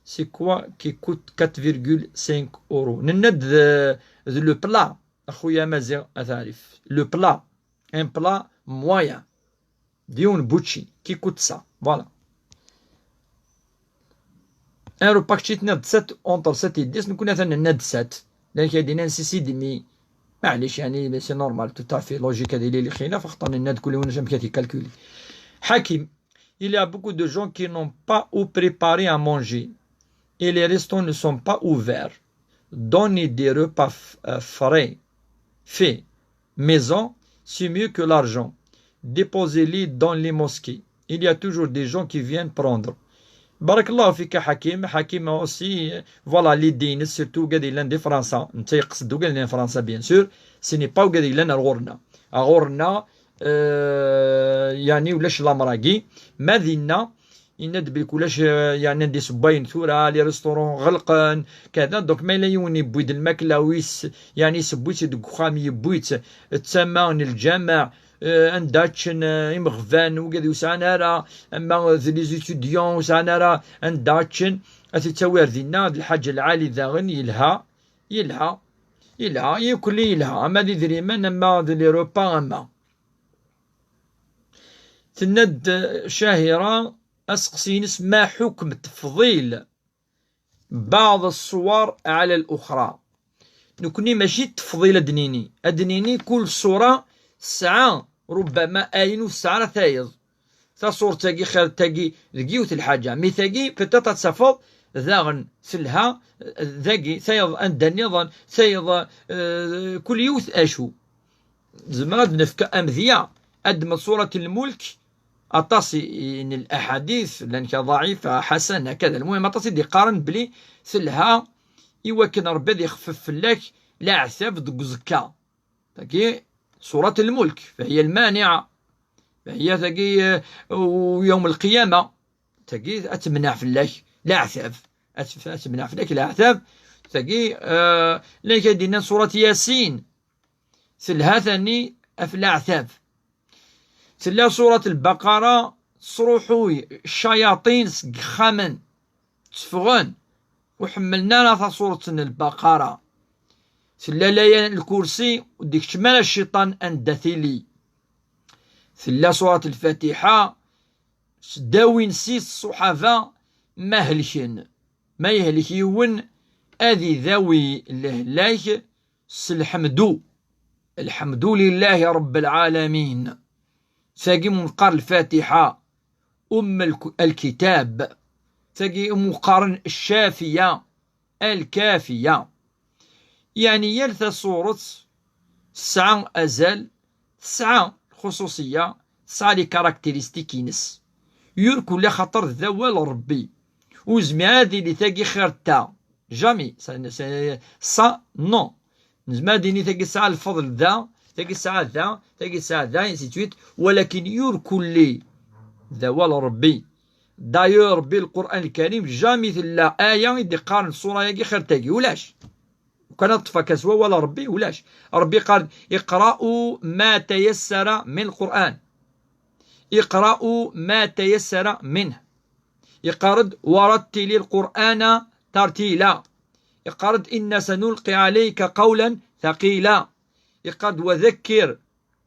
C'est quoi qui coûte quatre virgule cinq euros؟ نند ذ-، ذ le plat، أخويا مازيغ أتعرف. Le plat، un plat moyen. ديون بوتشي كي كنت سا. Voilà. ان روبا كتشي تنيض سات، اونتر سات يديس، نكون اثنا ناد سات. لان كيدينا نسي سي دمي. معليش، يعني، سي نورمال، تو تافي لوجيك هذه اللي خلاف، اختار ناد كل واحد شنو كيتي كالكولي. حكيم: Il y a beaucoup de gens qui n'ont pas où préparer à manger et les restaurants ne sont pas ouverts. Donner des repas f-, euh, frais, faits, maison, c'est mieux que l'argent. Déposez-les dans les mosquées. Il y a toujours des gens qui viennent prendre. بارك الله فيك حكيم. حكيم aussi, voilà, les دين, surtout وكاد يلان دي فرنسا. انت يقصد وكاد يلان فرنسا, bien sûr. Ce n'est pas وكاد يلان غورنا. غورنا, آه, يعني ولاش لامراكي. ما دينا يناد بلي كلاش, آه, يعني ندي سباين ثورة, لي ريستورون غلقن, كذا. دونك ما إلا يون يبويد الماكلة ويس, يعني سبويت دك خام يبويت التما الجامع, آه, أندا تشن, آه, إمغفان وكذا وسعنا راه, أما ذ لي زيتيديون وسعنا راه أندا تشن, ad t-ittawi ar dinna, d lḥaǧa lɛali daɣen, yelha, yelha, yelha, yelha, ama d idrimen, ama d les repas, ama. Tenna-d Cahira, aseqsi-ines: ما حكم تفضيل بعض الصور على الأخرى؟ Nekni mačči d tefḍil ad d-nini. Ad d-nini kul ṣṣura tesɛa rubbama ayen ur tesɛi ara tayeḍ. Taṣurt-agi xir tagi deg yiwet lḥaǧa. Mi tagi, peut-être ad tafeḍ daɣen telha, dagi, tayeḍ anda nniḍen, tayeḍ, eh, kul yiwet acu. Zemreɣ ad d-nefk amedya, ad d-nefk ṣurat Lmulk, aṭas i, i, n laḥadit, llan kra ḍɛifa, ḥasan, hakada. Lmuhim, aṭas i d-iqqaren belli telha i wakken Ṛebbi ad ixfef fell-ak leɛtab deg uẓekka. Tagi, ṣurat Lmulk, فهي المانعة. فهي tagi, eh, u-, يوم القيامة. Tagi, ad temneɛ fell-ak leɛtab. Ad t-, ad temneɛ fell-ak leɛtab. Tagi, eh, llan kra d-yennan ṣurat Yasin. Telha tani ɣef leɛtab. Tella ṣurat Lbaqara tesruḥuy ccayaṭin seg yexxamen, tteffɣen, ur ḥemmlen ara taṣuṛt n Lbaqara. Tella laya n Lkursi, ur d-ikeččem ara cciṭan anda tili. Tella ṣurat Lfatiḥa, s ddaw-ines ṣṣuḥaba ma helken. Ma yehlek yiwen, ad idawi lehlak s lḥemdu. الحمد لله رب العالمين. Tagi mu neqqar Lfatiḥa, أم الك-, الكتاب. Tagi mu qqaren Ccafiya, الكافية. Yeɛni yal taṣuṛet tesɛa azal, tesɛa lxuṣuṣiyya, tesɛa les caractéristiques-ines. Yurkul axaṭer d awal n Ṛebbi. Ur yezmir ara ad yili tagi xir n ta. Jamais. Ça, ça, ça, non. Nezmer ad d-nini tagi tesɛa lfeḍl da, tagi tesɛa da, tagi tesɛa da, ainsi de suite. Walakin yurkul d awal n Ṛebbi. D'ailleurs, Ṛebbi, Lqur'an Lkarim, jamais tella aya i d-iqqaren ṣṣura-agi xir tagi. Ulac. Ukan ad ṭṭfeɣ kan s wawal n Ṛebbi, ulac. Ṛebbi yeqqar-d: اقرأوا ما تيسر من القرآن. اقرأوا ما تيسر منه. Yeqqar-d: ورتل القرآن ترتيلا. Yeqqar-d: إنا سنلقي عليك قولا ثقيلا. Yeqqar-d: وذكر.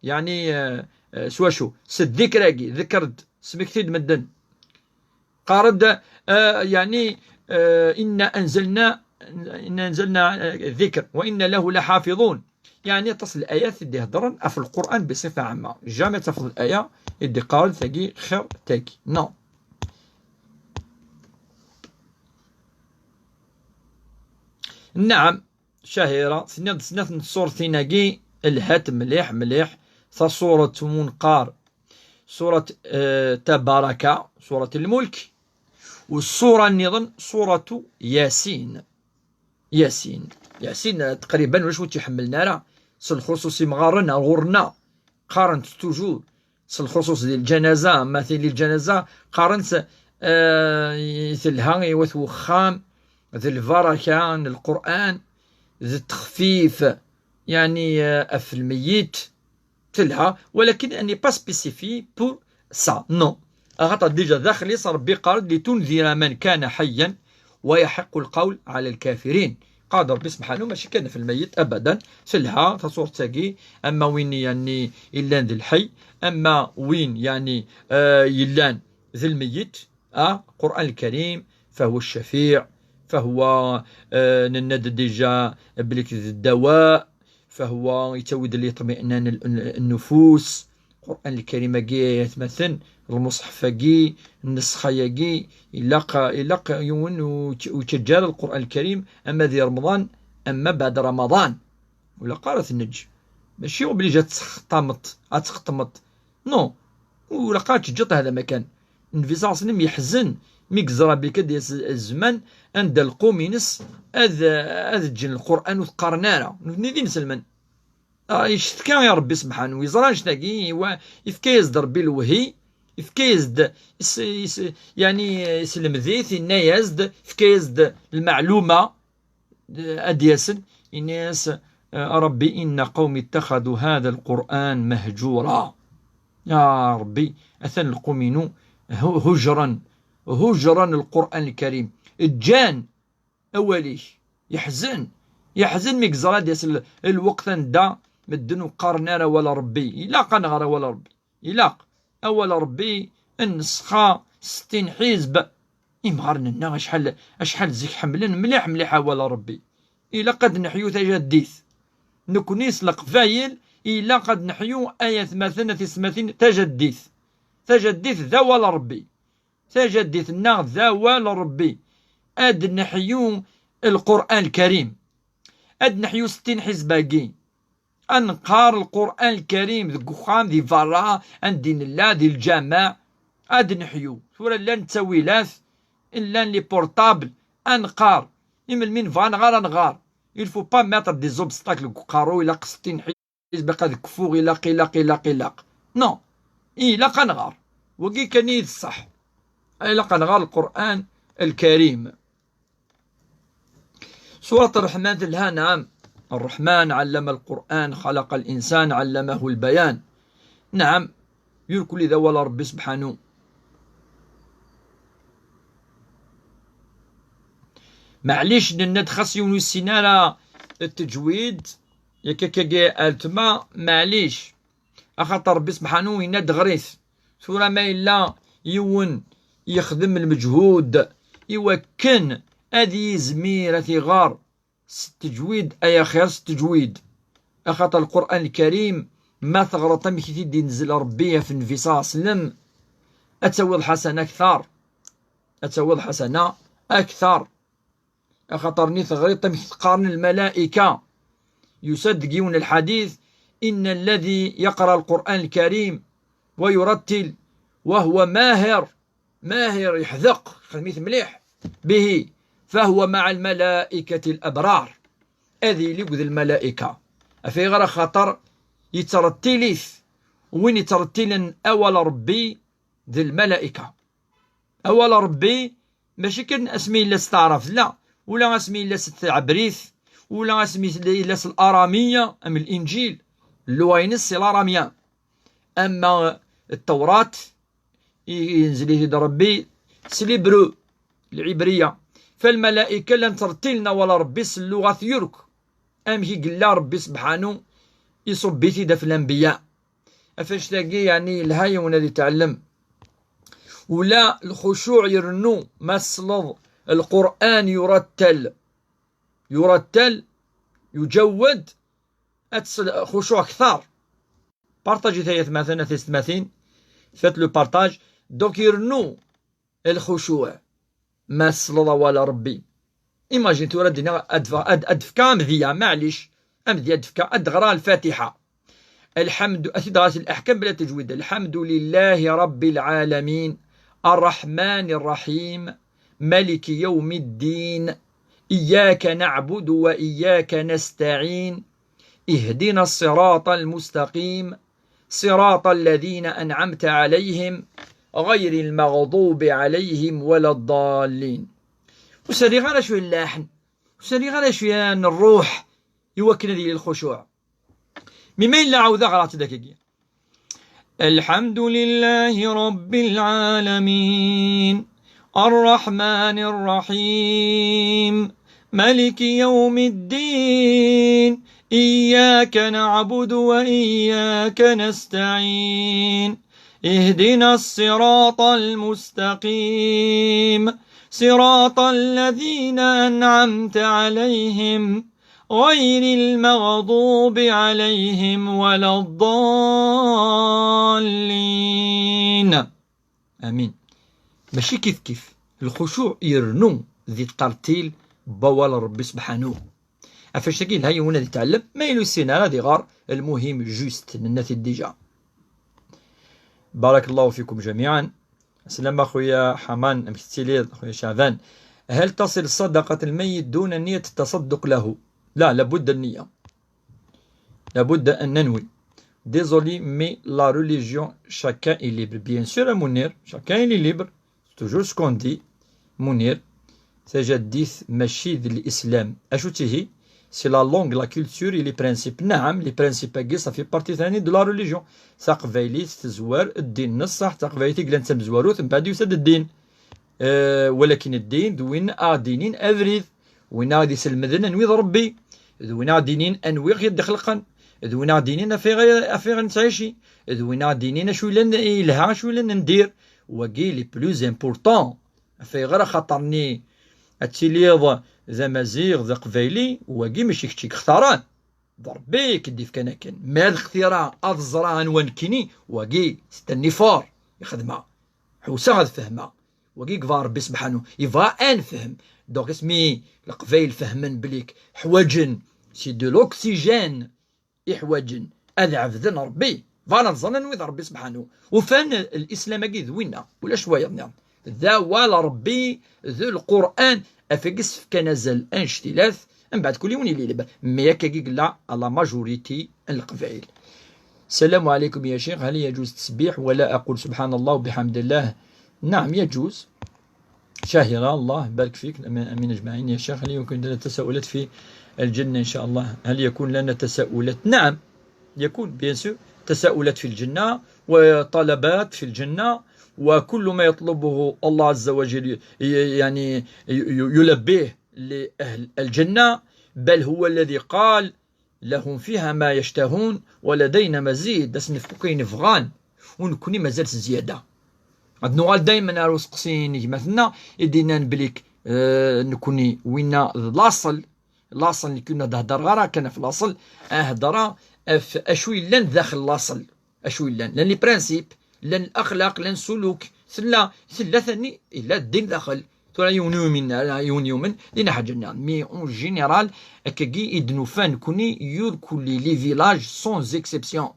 Yeɛni, eh, eh, s wacu? S ddikr-agi, ḍekr-d, smekti-d medden. Qqar-d, eh, yeɛni, eh, إنا أنزلنا، إنا أنزلنا، eh, الذكر وإنا له لحافظون. Yeɛni aṭas n layat i d-iheddren ɣef Lqur'an بصفة عامة. Jamais tafeḍ laya i d-iqqaren tagi xir tagi. Non. Nɛam. Cahira, tenniḍ-d snat n tṣurtin-agi, lhat mliḥ, mliḥ. Taṣuṛt mu neqqar ṣuṛt, eh, Tabaraka, ṣuṛt Lmulk, u ṣṣuṛa nniḍen, ṣuṛt Yasin. Yasin. Yasin, eh, taqriban ulac ur tt-iḥemmlen ara. S lxuṣuṣ imɣaren ar ɣur-nneɣ, qqaren-tt toujours. S lxuṣuṣ di lǧanaza, ma tili lǧanaza, qqaren-tt, eh, telha i wat wexxam, d lbaraka n Lqur'an, d ttexfif, yeɛni, eh, ɣef lmeyyit, telha, walakin elle n'est pas spécifiée pour ça, non. Axaṭer déjà daxel-is Ṛebbi yeqqar-d: لتنذر من كان حيا ويحق القول على الكافرين. Qal Ṛebbi subḥanu, mačči kan ɣef lmeyyit, abadan, telha taṣuṛt-agi, ama win, yeɛni, yellan d lḥi, ama win, yeɛni, eh, yellan d lmeyyit, ah, Qur'an Lkarim, فهو الشفيع، فهو, eh, nenna-d déjà belli d ddawa, فهو yettawi-d liṭmi'nan n-, n-, nnufus. Qur'an Lkarim-agi, ay atmaten, lmuṣḥef-agi, nnusxa-agi, ilaq, ilaq yiwen ur tt-, ur yettaǧǧa ara Lqur'an Lkarim, ama di Remḍan, ama baɛd Remḍan. Ur ilaq ara ad t-neǧǧ. Mačči obligé ad txeṭṭmeḍ, ad txeṭṭmeḍ. Non. Ur ilaq ara ad teǧǧeḍ hada makan. Nnbi ṣalla Llahu ɛalayhi wa sallam yeḥzen mi yeẓra belli ad d-yas zzman anda lqum-ines ad, ad ǧǧen Lqur'an ur t-qqaren ara. Nutni d inselmen. Ah, yeccetka i Ṛebbi subḥanu, yeẓra annect-agi, iwa-, yefka-yas-d Ṛebbi lewhi, yefka-yas-d is-, is-, yeɛni, yesselmed-it, yenna-yas-d, yefka-yas-d lmeɛluma, eh, ad d-yasen, yenna-yas, eh, a Ṛebbi, إن قومي اتخذوا هذا القرآن مهجورا. A Ṛebbi, atan lqum-inu hu-, hujren, هجرا القرآن الكريم. Ǧǧan awal-ik. Yeḥzen. Yeḥzen mi yeẓra ad yas l-, lweqt anda medden ur qqaren ara awal Ṛebbi. Ilaq ad nɣer awal Ṛebbi. Ilaq. Awal Ṛebbi, nnesxa, settin ḥizb. Imɣaren-nneɣ acḥal, acḥal zik ḥemmlen mliḥ, mliḥ awal Ṛebbi. Ilaq ad neḥyu tajaddit. Nekni s Leqbayel, ilaq ad neḥyu ay atmaten, a tisetmatin, tajaddit. Tajaddit d awal Ṛebbi. Tajaddit-nneɣ d awal Ṛebbi. Ad neḥyu Lqur'an Lkarim. Ad neḥyu settin ḥizb-agi. Ad nqar Lqur'an Lkarim deg uxxam, di berra, anda i nella, di lǧameɛ. Ad neḥyu. Tura llan ttawilat, llan les portables, ad nqar. I melmi nebɣa neɣ ara nɣar. Il faut pas mettre des obstacles deg uqerru, ilaq settin ḥizb, ilaq ad kfuɣ, ilaq, ilaq, ilaq, ilaq. Non. Ilaq ad nɣar. Wagi kan i d ṣṣeḥ. Ilaq ad nɣar Lqur'an Lkarim. Surat Ṛṛeḥman telha, naɛam. Ṛṛeḥman ɛallama Lqur'an, xalaqa l-insan, ɛallamahu l-bayan. Naɛam, yurkul i d awal Ṛebbi subḥanu. Maɛlic, nenna-d xas yiwen ur yessin ara ttejwid, yak akkagi ar tma, maɛlic. Axaṭer Ṛebbi subḥanu yenna-d ɣer-it. Tura ma yella yiwen yexdem lmeǧhud i wakken ad yizmir ad t-iɣer s ttejwid, ay axir s ttejwid. Axaṭer Lqur'an Lkarim, ma teɣreḍ amek i t-id-inzel Ṛebbi ɣef Nnbi ṣalla Llahu ɛalayhi wa sallam, ad tawiḍ lḥasana akteṛ. Ad tawiḍ lḥasana akteṛ. Axaṭer-nni teɣriḍ amek t-qqaren lmalayka. Yusa-d deg yiwen lḥadit: إن الذي يقرأ القرآن الكريم ويرتل وهو ماهر، ماهر، yeḥdeq, xdem-it mliḥ, به، فهو مع الملائكة الأبرار. Ad yili akked lmalayka. Af ayɣer? Axaṭer yettrettili-t. Win yettrettilen awal Ṛebbi d lmalayka. Awal Ṛebbi, mačči kan asmi yella s taɛrabt, la, ula asmi yella s tɛebrit, ula asmi yella s l'aramiya, am Linǧil, lluɣa-ines c'est l'aramien. Ama Ttawrat, i-, yenzel-it-id Ṛebbi s l'hébreu, lɛibriya. Falmalayka llan ttrettilen awal Ṛebbi s lluɣa tyurk, amek i yella Ṛebbi subḥanu iṣubb-it-id ɣef lanbiya. Ɣef annect-agi, yeɛni, yelha yiwen ad itɛellem. Ula lxucuɛ irennu ma tesleḍ Lqur'an yurattal. Yurattal, yujawwad, ad tesleḍ lxucuɛ kteṛ. Partager-it ay atmaten, a tisetmatin. Faites le partage. Donc, irennu lxucuɛ ma tesleḍ awal Ṛebbi. Imagine tura ad d-iniɣ, ad, ad, ad d-fkeɣ amedya, maɛlic, amedya ad d-fkeɣ, ad d-ɣreɣ Lfatiḥa. الحمد، ad t-id-ɣreɣ s leḥkam bla tajwid. الحمد لله رب العالمين، الرحمن الرحيم، مالك يوم الدين، إياك نعبد وإياك نستعين، اهدنا الصراط المستقيم، صراط الذين أنعمت عليهم، غير المغضوب عليهم ولا الضالين. Ur s-rriɣ ara cwiya n llaḥen, ur s-rriɣ ara cwiya n ṛṛuḥ, i wakken ad yili lxucuɛ. Mi ma yella ɛawdeɣ ɣer-tt dakagi. الحمد لله رب العالمين، الرحمن الرحيم، ملك يوم الدين، إياك نعبد وإياك نستعين، اهدنا الصراط المستقيم، صراط الذين أنعمت عليهم، غير المغضوب عليهم ولا الضالين. آمين. Mačči kif kif. Lxucuɛ irennu di ttertil n wawal n Ṛebbi subḥanu. Ɣef wannect-agi yelha yiwen ad itɛellem, ma yella ur yessin ara ad iɣer, lmuhim juste, nenna-t-id déjà. بارك الله فيكم جميعا. Slam a xuya Ḥaman, amek tettiliḍ, a xuya Caɛban? هل تصل صدقة الميت دون نية التصدق له؟ لا، لابد النية. لابد أن ننوي. Désolé, mais la religion, chacun est libre. Bien sûr, a Munir, chacun est libre. Toujours ce qu'on dit, Munir. Tajaddit mačči d l'islam. Acu-tt ihi? C'est la langue, la culture et les principes. Naɛam, les principes-agi, ça fait partie ثاني de la religion. Taqbaylit tezwar ddin n ṣṣeḥ, taqbaylit i yellan d tamezwarut, mbeɛd yusa-d ddin. Eh, walakin ddin d win a ɣ-d-inin abrid, win a ɣ-d-iselmden anwi d Ṛebbi, d win a ɣ-d-inin anwi i ɣ-d-ixelqen, d win a ɣ-d-inin af ayɣer, af ayɣer nettɛici, d win a ɣ-d-inin acu yellan yelha, acu yellan n dir. Wagi les plus importants. Af ayɣer axaṭer-nni ad tiliḍ d amaziɣ, d aqbayli, wagi mačči kečč i yextaren. D Ṛebbi i k-d-ifkan akken. Ma ad xtireɣ ad ẓreɣ anwa nekkini, wagi c'est un effort i xedmeɣ. Ḥewseɣ ad fehmeɣ. Wagi yebɣa Ṛebbi sebḥanu, yebɣa ad nefhem. Donc asmi Leqbayel fehmen belli ḥwaǧen, c'est de l'oxygène i ḥwaǧen ad ɛebden Ṛebbi, bɣan ad ẓren anwi d Ṛebbi sebḥanu. Ufan lislam-agi d winna, ulac wayeḍ nniḍen. D awal Ṛebbi, d Lqur'an, af wagi s-fkan azal annect-ilat, mbeɛd kul yiwen yella yelba. Mais akkagi yella la majorité n Leqbayel. السلام عليكم يا شيخ، هل يجوز التسبيح ولا أقول سبحان الله وبحمد الله؟ نعم، يجوز. شاهرة، الله يبارك فيك، أمين، أمين أجمعين يا شيخ. هل يكون لنا تساؤلات في الجنة إن شاء الله؟ هل يكون لنا تساؤلات؟ نعم، يكون، bien sûr، تساؤلات في الجنة وطلبات في الجنة، وكل ما يطلبه الله عز وجل ي-، ي-، يعني ي-، ي-، يلبيه لأهل الجنة، بل هو الذي قال: لهم فيها ما يشتهون ولدينا مزيد. Ad sen-nefk akk ayen bɣan, u nekkni mazal s zzyada. Ad nuɣal daymen ar useqsi n gma-tneɣ i d-yennan belli, eh, nekkni winna d laṣel. Laṣel, nekkni ur d-heddreɣ ara kan ɣef laṣel, ad heddreɣ ɣef acu yellan daxel laṣel. Acu yellan? Llan les principes, llan l'axlaq, llan ssuluk, tella, tella tani, yella ddin daxel. Tura yiwen yumin, yiwen yumen, d ayen ḥaǧa nniḍen. Mais en général, akkagi i d-nufa nekkni, yurkuli les villages sans exception.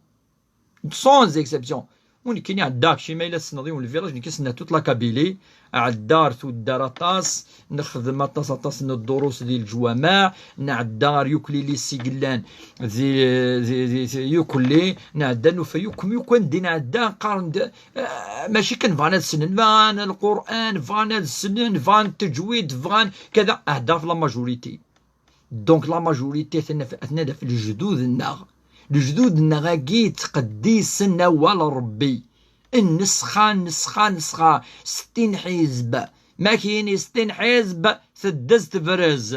Sans exception. U nekkini ɛeddaɣ, kečči ma yella tessneḍ yiwen le village, nekki ssneɣ toute la Kabylie, ɛeddaɣ ar tuddar aṭas, nexdem aṭas, aṭas n ddurus di leǧwameɛ, nɛedda ar yukli lycée i yellan di, di, di, di yukli, nɛedda nufa yukk, yukk anda i nɛedda, qqaren-d, eh, mačči kan bɣan ad ssnen, bɣan Lqur'an, bɣan ad ssnen, bɣan ttejwid, bɣan kada, ɛeddaɣ ɣef la majorité. Donc la majorité atna, atna ɣef lejdud-nneɣ. Lejdud-nneɣ-agi ttqeddisen awal Ṛebbi. Nnesxa, nnesxa, nnesxa, settin ḥizb. Ma k-yini settin ḥizb, teddez tebrez.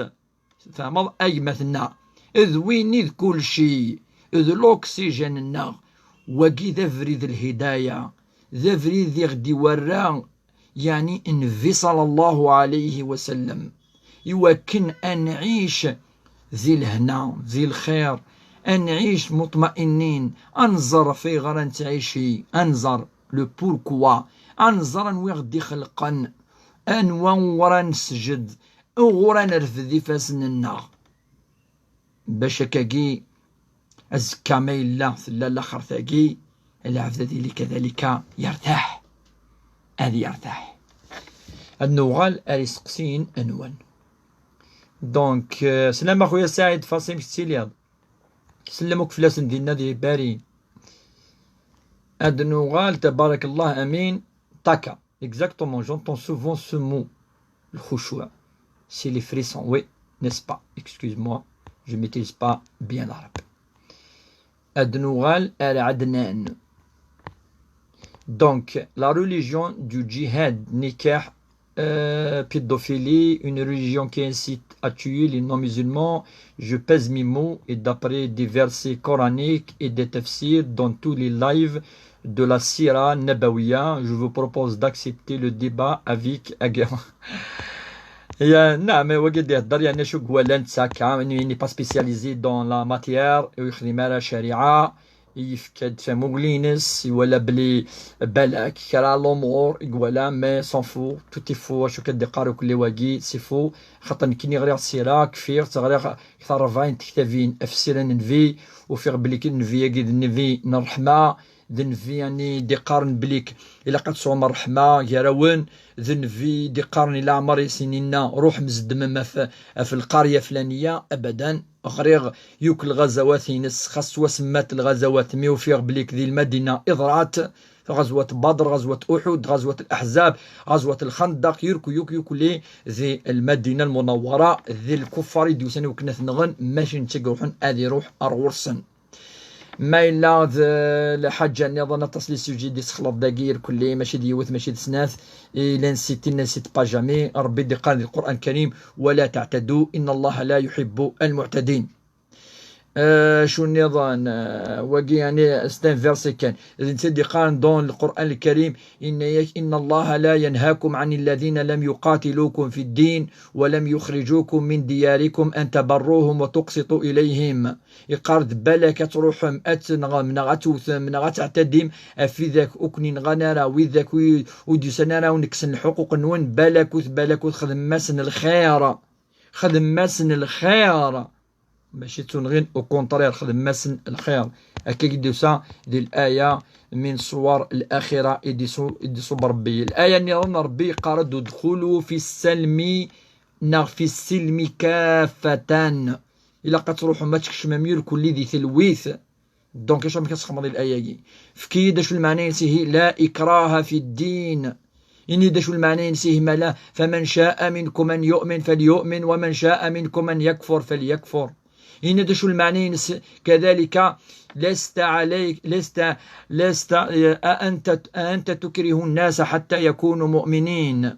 Tfehmeḍ, a gma-tneɣ? D win i d kulci, d l'oxygène-nneɣ. Wagi d abrid n lhidaya, d abrid i ɣ-d-iwerra, yeɛni Nnbi ṣalla Llahu ɛalayhi wa sallam, iwakken ad nɛic di lehna, di lxir, ad nɛic muṭmainin, ad nẓer ɣef ayɣer ad nettɛici, ad nẓer le pourquoi, ad nẓer anwa i ɣ-d-ixelqen, anwa uɣur ad nesǧed, uɣur ad nerfed ifassen-nneɣ. Bac akkagi, azekka ma yella tella laxert-agi, lɛebd ad yili kadalika yertaḥ. Ad yertaḥ. Ad nuɣal ar iseqsiyen-nwen. Donc, euh, sslam a xuya Saɛid Fasim, kečč tettiliḍ. Sellem akk fell-asen dinna di Paris. Ad nuɣal, tabarakallah, amin. Taka. Exactement, j'entends souvent ce mot, الخشوع. C'est les frissons, oui, n'est-ce pas? Excuse-moi, je maîtrise pas bien l'arabe. Ad nuɣal ar Adnan. Donc, la religion du djihad, nikah, euh, pédophilie, une religion qui incite à tuer les non-musulmans. Je pèse mes mots et d'après des versets coraniques et des tafsirs dans tous les lives de la Sira Nabawiya, je vous propose d'accepter le débat avec Aguirre. Ya, naɛam, wagi d-ihedder, yani, acu i iwala netta akka, il n'est pas spécialisé dans la matière, ur yexdim ara ccariɛa, yefka-d tamugli-ines, iwala belli balak kra lumuṛ i iwala, mais s'en fout, tout est faux, acu akka d-iqqar ukli wagi, c'est faux, xaṭer nekkini ɣriɣ sira, kfiɣ, ɣriɣ kter rebɛin tektabin ɣef ssira n Nnbi, ufiɣ belli Nnbi-agi d Nnbi n ṛṛeḥma, d Nnbi, yani, d-iqqaren belli ilaq ad tesɛum ṛṛeḥma gar-awen, d Nnbi d-iqqaren i leɛmer i sen-inna, ruḥem zedmem ɣef, ɣef lqerya flaniya, abadan. Ɣriɣ yakk lɣazawat-ines, xas ttwasemmat lɣazawat, mi ufiɣ belli di Lmadina i ḍrant, ɣazwat Badr, ɣazwat Uḥud, ɣazwat Laḥzab, ɣazwat Lxandaq, yakk, yakk, yakk li di Lmadina Lmunawwara, d lkuffar i d-yusan i wakken ad t-nɣen, mačči netta i iruḥen ad iruḥ ar ɣur-sen. Ma yella d lḥaǧa nniḍen, aṭas les sujets d-isexleḍ dagi irkelli, mačči d yiwet, mačči d snat, i llan sittin, sittin pages. Ṛebbi d-iqqar di Lqur'an Lkarim: ولا تعتدوا إن الله لا يحب المعتدين. Acu nniḍen? Wagi, yeɛni, c'est un verset kan. D netta i d-iqqaren dans Lqur'an Lkarim, yenna-yak: إن الله لا ينهاكم عن الذين لم يقاتلوكم في الدين ولم يخرجوكم من دياركم أن تبروهم وتقسطوا إليهم. Iqqar-d: balak ad truḥem, ad tenɣem, neɣ ad tewtem, neɣ ad teɛtadim ɣef widak ur ken-inɣan ara, widak ur d-yusan ara, ur ken-kksen lḥuquq-nwen, balakut, balakut, xedmem-asen lxir. Xedmem-asen lxir. Mačči d tunɣin, au contraire, xedmem-asen lxir. Akka i d-yusa di laya min ṣṣwar laxira i d-isu-, i d-iṣubb Ṛebbi. Laya nniḍen Ṛebbi iqqar-d: ادخلوا في السلم neɣ في السلم كافة. Ilaq ad truḥem ad tkecmem irkelli di telwit. Donc, acu amek ad txedmeḍ i laya-agi? Efk-iyi-d acu lmeɛna-ines ihi: لا إكراه في الدين. Ini-d acu lmeɛna-ines ihi: mala, فمن شاء منكم أن يؤمن فليؤمن ومن شاء منكم أن يكفر فليكفر. Ini-d acu lmeɛna-ines كذلك: لست عليك، لست، لست، أأنت، أأنت تكره الناس حتى يكونوا مؤمنين.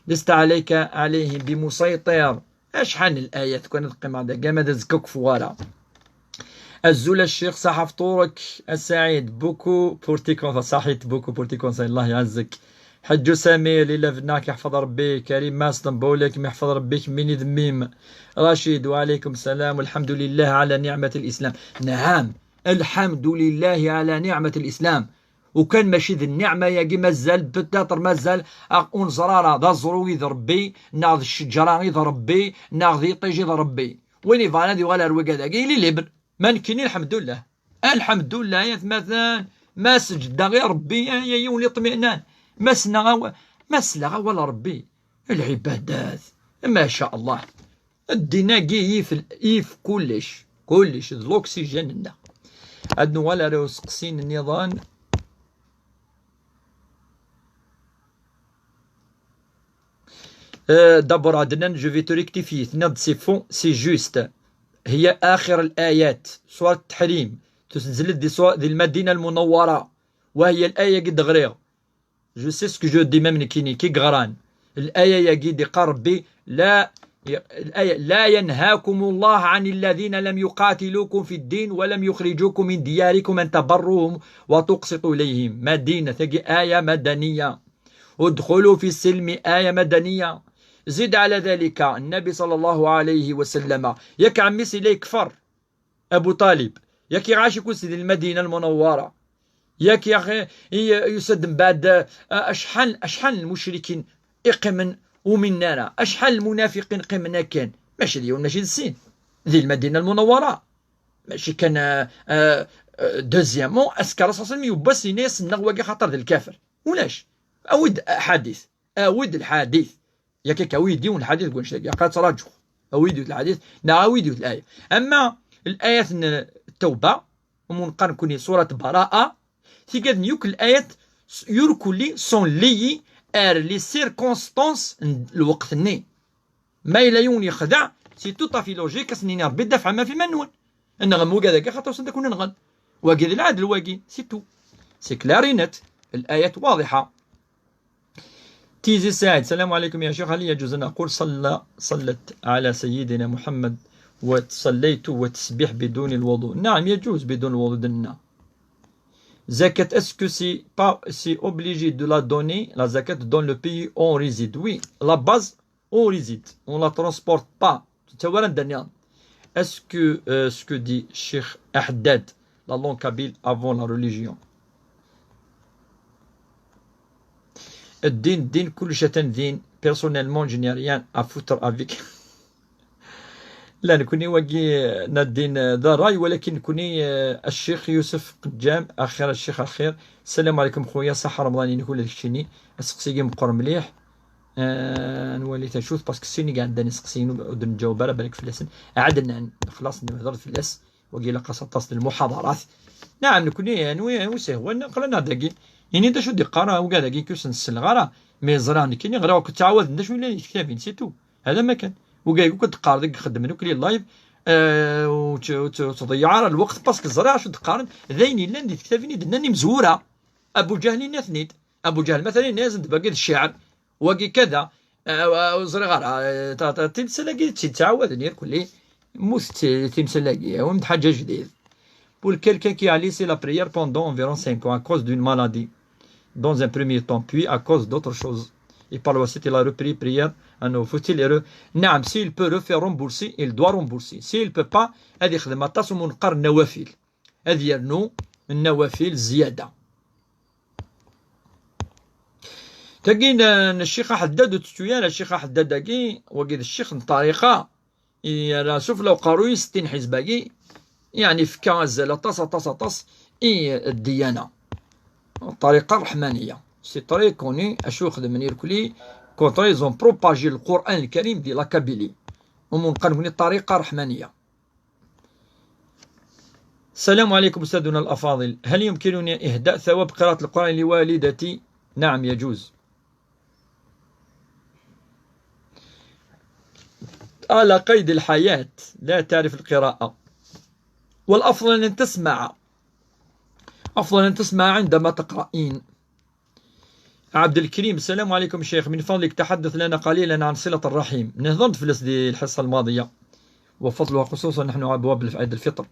لست عليك عليهم بمسيطر. Acḥal n layat kan ad qqimeɣ dagi, ama d azekka ur kfiɣ ara. Azul a ccix, ṣaḥa fṭur-ik a Saɛid, beaucoup pour tes conseils, ṣaḥit, beaucoup pour tes conseils, Allah iɛezzek. Ḥeǧǧu Samir, lila bnak, iḥfeḍ Ṛebbi, Karim Masṭenbul, ad kem-iḥfeḍ Ṛebbi kemmini d mmi-m. Racid, وعليكم السلام، والحمد لله على نعمة الإسلام. Nɛam, الحمد لله على نعمة الإسلام. Ukan mačči d nniɛma-agi, mazal, peut-être, mazal aɣ-, ur neẓra ara d aẓru i d Ṛebbi, neɣ d ccejra i d Ṛebbi, neɣ d iṭij i d Ṛebbi. Win ibɣan ad yuɣal ar wigad-agi, il est libre. Ma nekkini, lḥemdullah. Lḥemdullah, ay atmaten, ma seǧdeɣ i Ṛebbi, ay, ay, yiwen liṭminan. Ma sleɣ awa-, ma sleɣ awal Ṛebbi, lɛibadat, ma ca Allah. Ddin-agi yif, yif kullec, kullec d l'oxygène-nneɣ. Ad nuɣal ar useqsi nniḍen. Euh, d'abord, Adnan, je vais te rectifier. Tenniḍ-d c'est faux, c'est juste. هي آخر الآيات، سورة التحريم. Tuzzel-d di sura-, di Lmadina Lmunawwara. وهي الآية i d-ɣriɣ. Je sais ce que je dis, même nekkini, ki yeɣran. Laya-agi d-iqqar Ṛebbi, la, laya, لا ينهاكم الله عن الذين لم يقاتلوكم في الدين ولم يخرجوكم من دياركم أن تبروهم وتقسطوا إليهم. Madina, tagi aya madaniya. ادخلوا في السلم, aya madaniya. زد على ذلك, Nnabi صلى الله عليه وسلم, yak ɛemmi-s yella yekfer. Abu Ṭalib, yak iɛac ikus di Lmadina Lmunawwara, yak yaɣ-, i-, yusa-d mbeɛd, a-, acḥal, acḥal n lmucrikin iqqimen ur uminen ara, acḥal n lmunafiqin qqimen akken, mačči d yiwen, mačči d sin, di Lmadina Lmunawwara, mačči kan, a, a, a, deuxièmement, askar aṣaṣen mi yewwas, yenna-yas: nneɣ wagi xaṭer d lkafir. Ulac. Awi-d aḥadit. Awi-d lḥadit. Yak akka, awi-d yiwen lḥadit deg wannect-agi. Aql-aɣ ttṛaǧuɣ. Awi-d yiwet lḥadit, neɣ awi-d yiwet laya. Ama layat n Tawba, umi neqqar nekkni surat Bara'a, tigad n yakk layat s-, irkelli sont liées ar les circonstances n lweqt-nni. Ma yella yiwen yexdeɛ, c'est tout à fait logique, ad s-nini Ṛebbi: dafɛem ɣef iman-nwen. Nɣem wigad-agi, xaṭer usan-d ad ken-nɣen. Wagi d lɛedl wagi, c'est tout. C'est clair et net. Layat waḍiḥa. تيزي سعيد، السلام عليكم يا شيخ، هل يجوز أن أقول صلى، صلت على سيدنا محمد وصليت وتسبيح بدون الوضوء؟ نعم، يجوز بدون الوضوء، دنا. Zakat, est-ce que c'est pas, c'est obligé de la donner, la zakat, dans le pays où on réside? Oui, la base, on réside, on la transporte pas. Tettawar anda-nniḍen. Est-ce que, euh, ce que dit Cheikh Ahdad, la langue kabyle avant la religion? Ddin, ddin, kullec atan din. Personnellement, je n'ai rien à foutre avec. La, nekkni wagi, euh, na ddin, euh, d ṛṛay, walakin nekkni, euh, Ccix Yusef Qeǧǧam, axir, Ccix, axir. Salam ɛlikum xuya, ṣaḥa Remḍan-inek ula d keččini. Aseqsi-agi meqqer mliḥ. Euh, nwali tacut, parce que sin i iɛeddan iseqsiyen ur d-nǧaweb ara balak fell-asen. Ɛednan, xlaṣ, nehder fell-as. Wagi ilaq-as aṭas n lmuḥaḍarat. Naɛam, nekkni, anwi, anwi s-ihwan, aql-aneɣ dagi. Ini-d acu d-iqqar ugad-agi, ur sen-selleɣ ara. Mi ẓriɣ nekkini, ɣriɣ akk ttɛawaden d acu yellan di tektabin, c'est tout. Hada ma kan. Ugad-agi akk d-qqar deg ixeddmen akk li live, Eh, ur tt-, ur tt-, ur tḍeyyeɛ ara lweqt, parce que ẓriɣ acu d-qqaren, d ayen yellan di tektabin i d-nnan imezwura. Abu Ǧahl yenna-ten-id. Abu Ǧahl, matalan, yenna-yasen-d: "Wagi d cceɛr, wagi kada." Eh, ur ẓriɣ ara, eh, ta-, ta-, timsal-agi tt-, ttɛawaden irkelli. Mmutent timsal-agi, awim-d ḥaǧa jdid. Pour quelqu'un qui a laissé la prière pendant environ cinq ans à cause d'une maladie, dans un premier temps, puis à cause d'autre chose. Et par la suite, il a repris prière à nouveau. Faut-il re-, naam, s'il peut refaire rembourser, il doit rembourser. S'il peut pas, ad ixdem aṭas n umunqar n nawafil. Ad yernu n nawafil ziyada. Tagi n, n Ccix Aḥeddad ur tettu ara, Ccix Aḥeddad-agi, wagi d ccix n ṭṭariqa, yerra sufella uqerruy-is settin ḥizb-agi, yeɛni yefka azal aṭas, aṭas, aṭas i ddiyana. Ṭṭariqa ṛṛeḥmaniya. C'est très connu, acu xedmen irkelli, contre ils ont propagé le Coran le Karim di la Kabylie. Umunqar-nni ṭṭariqa ṛṛeḥmaniya. السلام عليكم أستاذنا الأفاضل، هل يمكنني إهداء ثواب قراءة القرآن لوالدتي؟ نعم، يجوز. على قيد الحياة، لا تعرف القراءة، والأفضل أن تسمع، أفضل أن تسمع عندما تقرأين. عبد الكريم، السلام عليكم شيخ، من فضلك تحدث لنا قليلا عن صلة الرحم، نهضرت في الحصة الماضية، وفضلها خصوصا نحن أبواب عيد الفطر.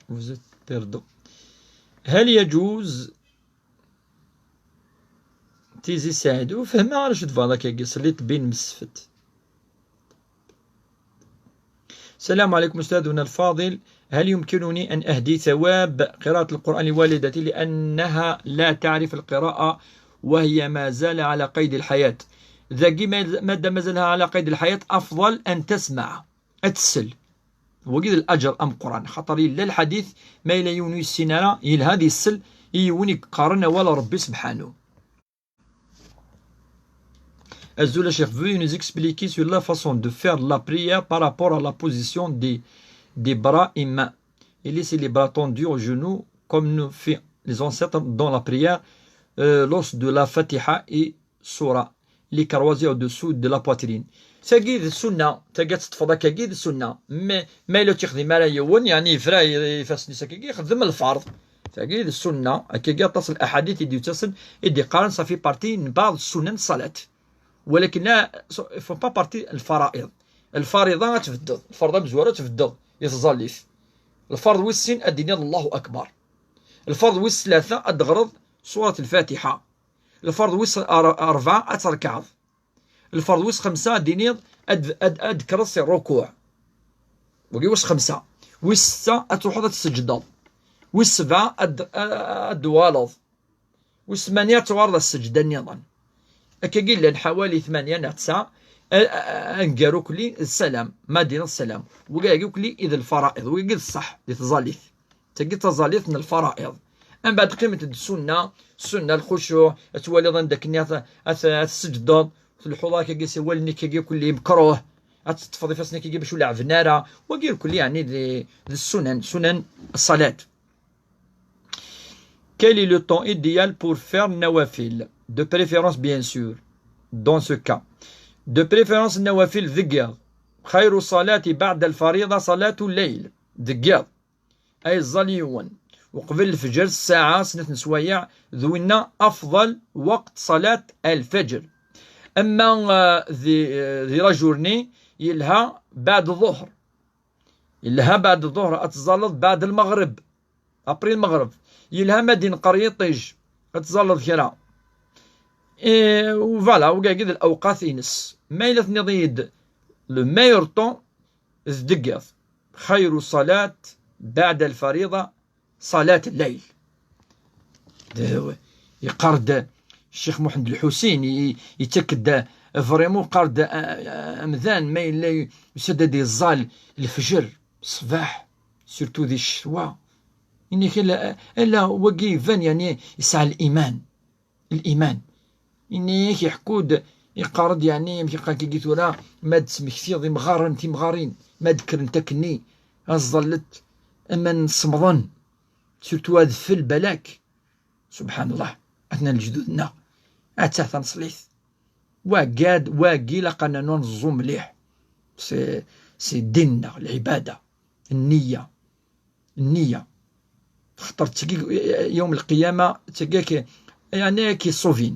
Vous êtes perdant. هل يجوز تيزي سعيد؟ وفهمها على شو تفضل كي صليت بين مسفت. السلام عليكم أستاذنا الفاضل، هل يمكنني أن أهدي ثواب قراءة القرآن لوالدتي لأنها لا تعرف القراءة وهي ما زال على قيد الحياة؟ Dagi ma-, madam mazalha على قيد الحياة أفضل أن تسمع، ad tsel. Wagi d laǧer ameqqran, xaṭer yella lḥadit, ma yella yiwen ur yessin ara, yelha ad yessel i yiwen i yeqqaren awal n Ṛebbi sebḥanu. Azul a Cheikh, veuillez nous expliquer sur la façon de faire la prière par rapport à la position des, des bras et mains. Et laisser les bras tendus aux genoux, comme nous fait les ancêtres dans la prière, euh, lors de la Fatiha et Surah, les croisés au-dessous de la poitrine. Tagi d ssunna, tagi ad teṭṭfeḍ akkagi d ssunna. Ma, ma yella ur tt-yexdim ara yiwen, yeɛni yefra ifassen-is akkagi, yexdem lferḍ. Tagi d ssunna, akkagi aṭas n laḥadit i d-yettasen, i d-yeqqaren ça fait partie n بعض السنن الصلاة. Walakin la, ils font pas partie الفرائض. Lfariḍa ad tbeddeḍ, lferḍ amezwaru ad tbeddeḍ i tẓallit. Lferḍ wis sin ad d-tiniḍ Allahu Akbar. Lferḍ wis tlata ad d-teɣreḍ surat Lfatiḥa. Lferḍ wis ar-, rebɛa ad trekɛeḍ. Lferḍ wis xemsa ad d-tiniḍ ad, ad, ad d-tekkreḍ si rrukuɛ. Wagi wis xemsa. Wis setta ad truḥeḍ ad tseǧǧdeḍ. Wis sebɛa ad, ad d-tuɣaleḍ. Wis tmanya ad tuɣaleḍ ɣer sseǧda nniḍen. Akkagi llan ḥawali tmanya neɣ tesɛa, a-, a-, aneggaru ukli d ssalam, ma d-tiniḍ ssalam. Wagi ukli i d lfara'iḍ, wagi d ṣṣeḥ di tẓallit. Tagi d taẓallit n lfara'iḍ. Mbeɛd qqiment-d ssunna, ssunna lxucuɛ, ad twaliḍ anda akkenni ad, ad, ad tseǧǧdeḍ, tleḥḥuḍ akkagi s wallen-ik akkagi kulli mekruh, ad teṭṭfeḍ ifassen-ik akkagi bac ur leɛben ara, wagi irkelli yeɛni d, d ssunan, sunan ṣṣalat. Quel est le temps idéal pour faire nawafil? De préférence, bien sûr, dans ce cas. De préférence, nawafil deg yiḍ. خير الصلاة بعد الفريضة صلاة الليل. Deg yiḍ. Ay ẓẓal yiwen. Uqbel lefjer ssaɛa snat n sswayeɛ, d winna afḍal waqt ṣalat al-lfajr. Ama, eh, di, eh, di la journée, yelha baɛd ḍuhr. Yelha baɛd ḍuhr, ad teẓẓalleḍ baɛd lmeɣreb. Après lmeɣreb. Yelha ma d-inqer yiṭij, ad teẓẓalleḍ kra. Eh, u voilà, wigagi d lawqat-ines. Ma yella tenniḍ-iyi-d le meilleur temps, d deg yiḍ. خير الصلاة بعد الفريضة صلاة الليل. D-, yeqqar-d Ccix Muḥend Lḥusin, i-, yettak-d vraiment, yeqqar-d, a-, a-, amdan ma yella yusa-d ad iẓẓal lefjer ṣṣbeḥ, surtout di ccetwa, yenna-k ala, ala wagi iban, yeɛni, yesɛa liman. Liman. Yenna-k, iḥekku-d, yeqqar-d, yeɛni, amek iqqar-d tura, ma d-smektiḍ imɣaren, timɣarin, ma d-kkrent akkenni, ad ẓẓallet, aman semmḍen, surtout adfel balak. Subḥan Llah, atnan lejdud-nneɣ. Atta taneṣlit. Wagad, wagi ilaq ad neẓẓu mliḥ. C'est, c'est ddin-nneɣ, lɛibada, nniya, nniya. Xaṭer tagi, yawm lqiyama, tagi ak-, yeɛni ad k-iṣubin.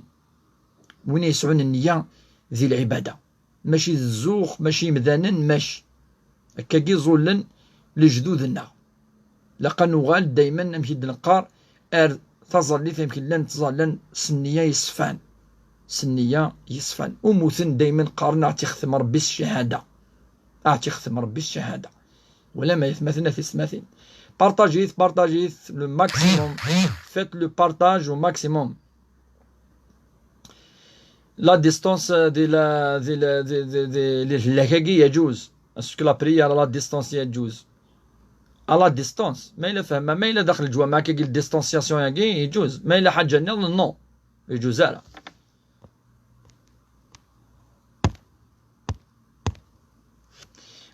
Win yesɛun nniya di lɛibada. Mačči d zzux, mačči imdanen, mačči. Akkagi ẓullen lejdud-nneɣ. Ilaq ad nuɣal daymen, amek i d-neqqar, ar taẓallit amek llan ttẓallan s nniya yeṣfan. S nniya yeṣfan. Umuten daymen qqaren, "Ad ɣ-tt-ixtem Rebbi s ccahada. Ad ɣ-tt-ixtem Rebbi s ccahada." Wala ma yatmaten, a tisetmatin. Partagez, partagez le maximum. Faites le partage au maximum. La distance de la, de la, de, de, de, de, لهكاكي يجوز. Parce que la prière à la distance يجوز. À la distance. ما إلا فهم، ما إلا داخل الجوامع كي la distanciation يجوز. ما إلا حاجة نظن، non. يجوز على.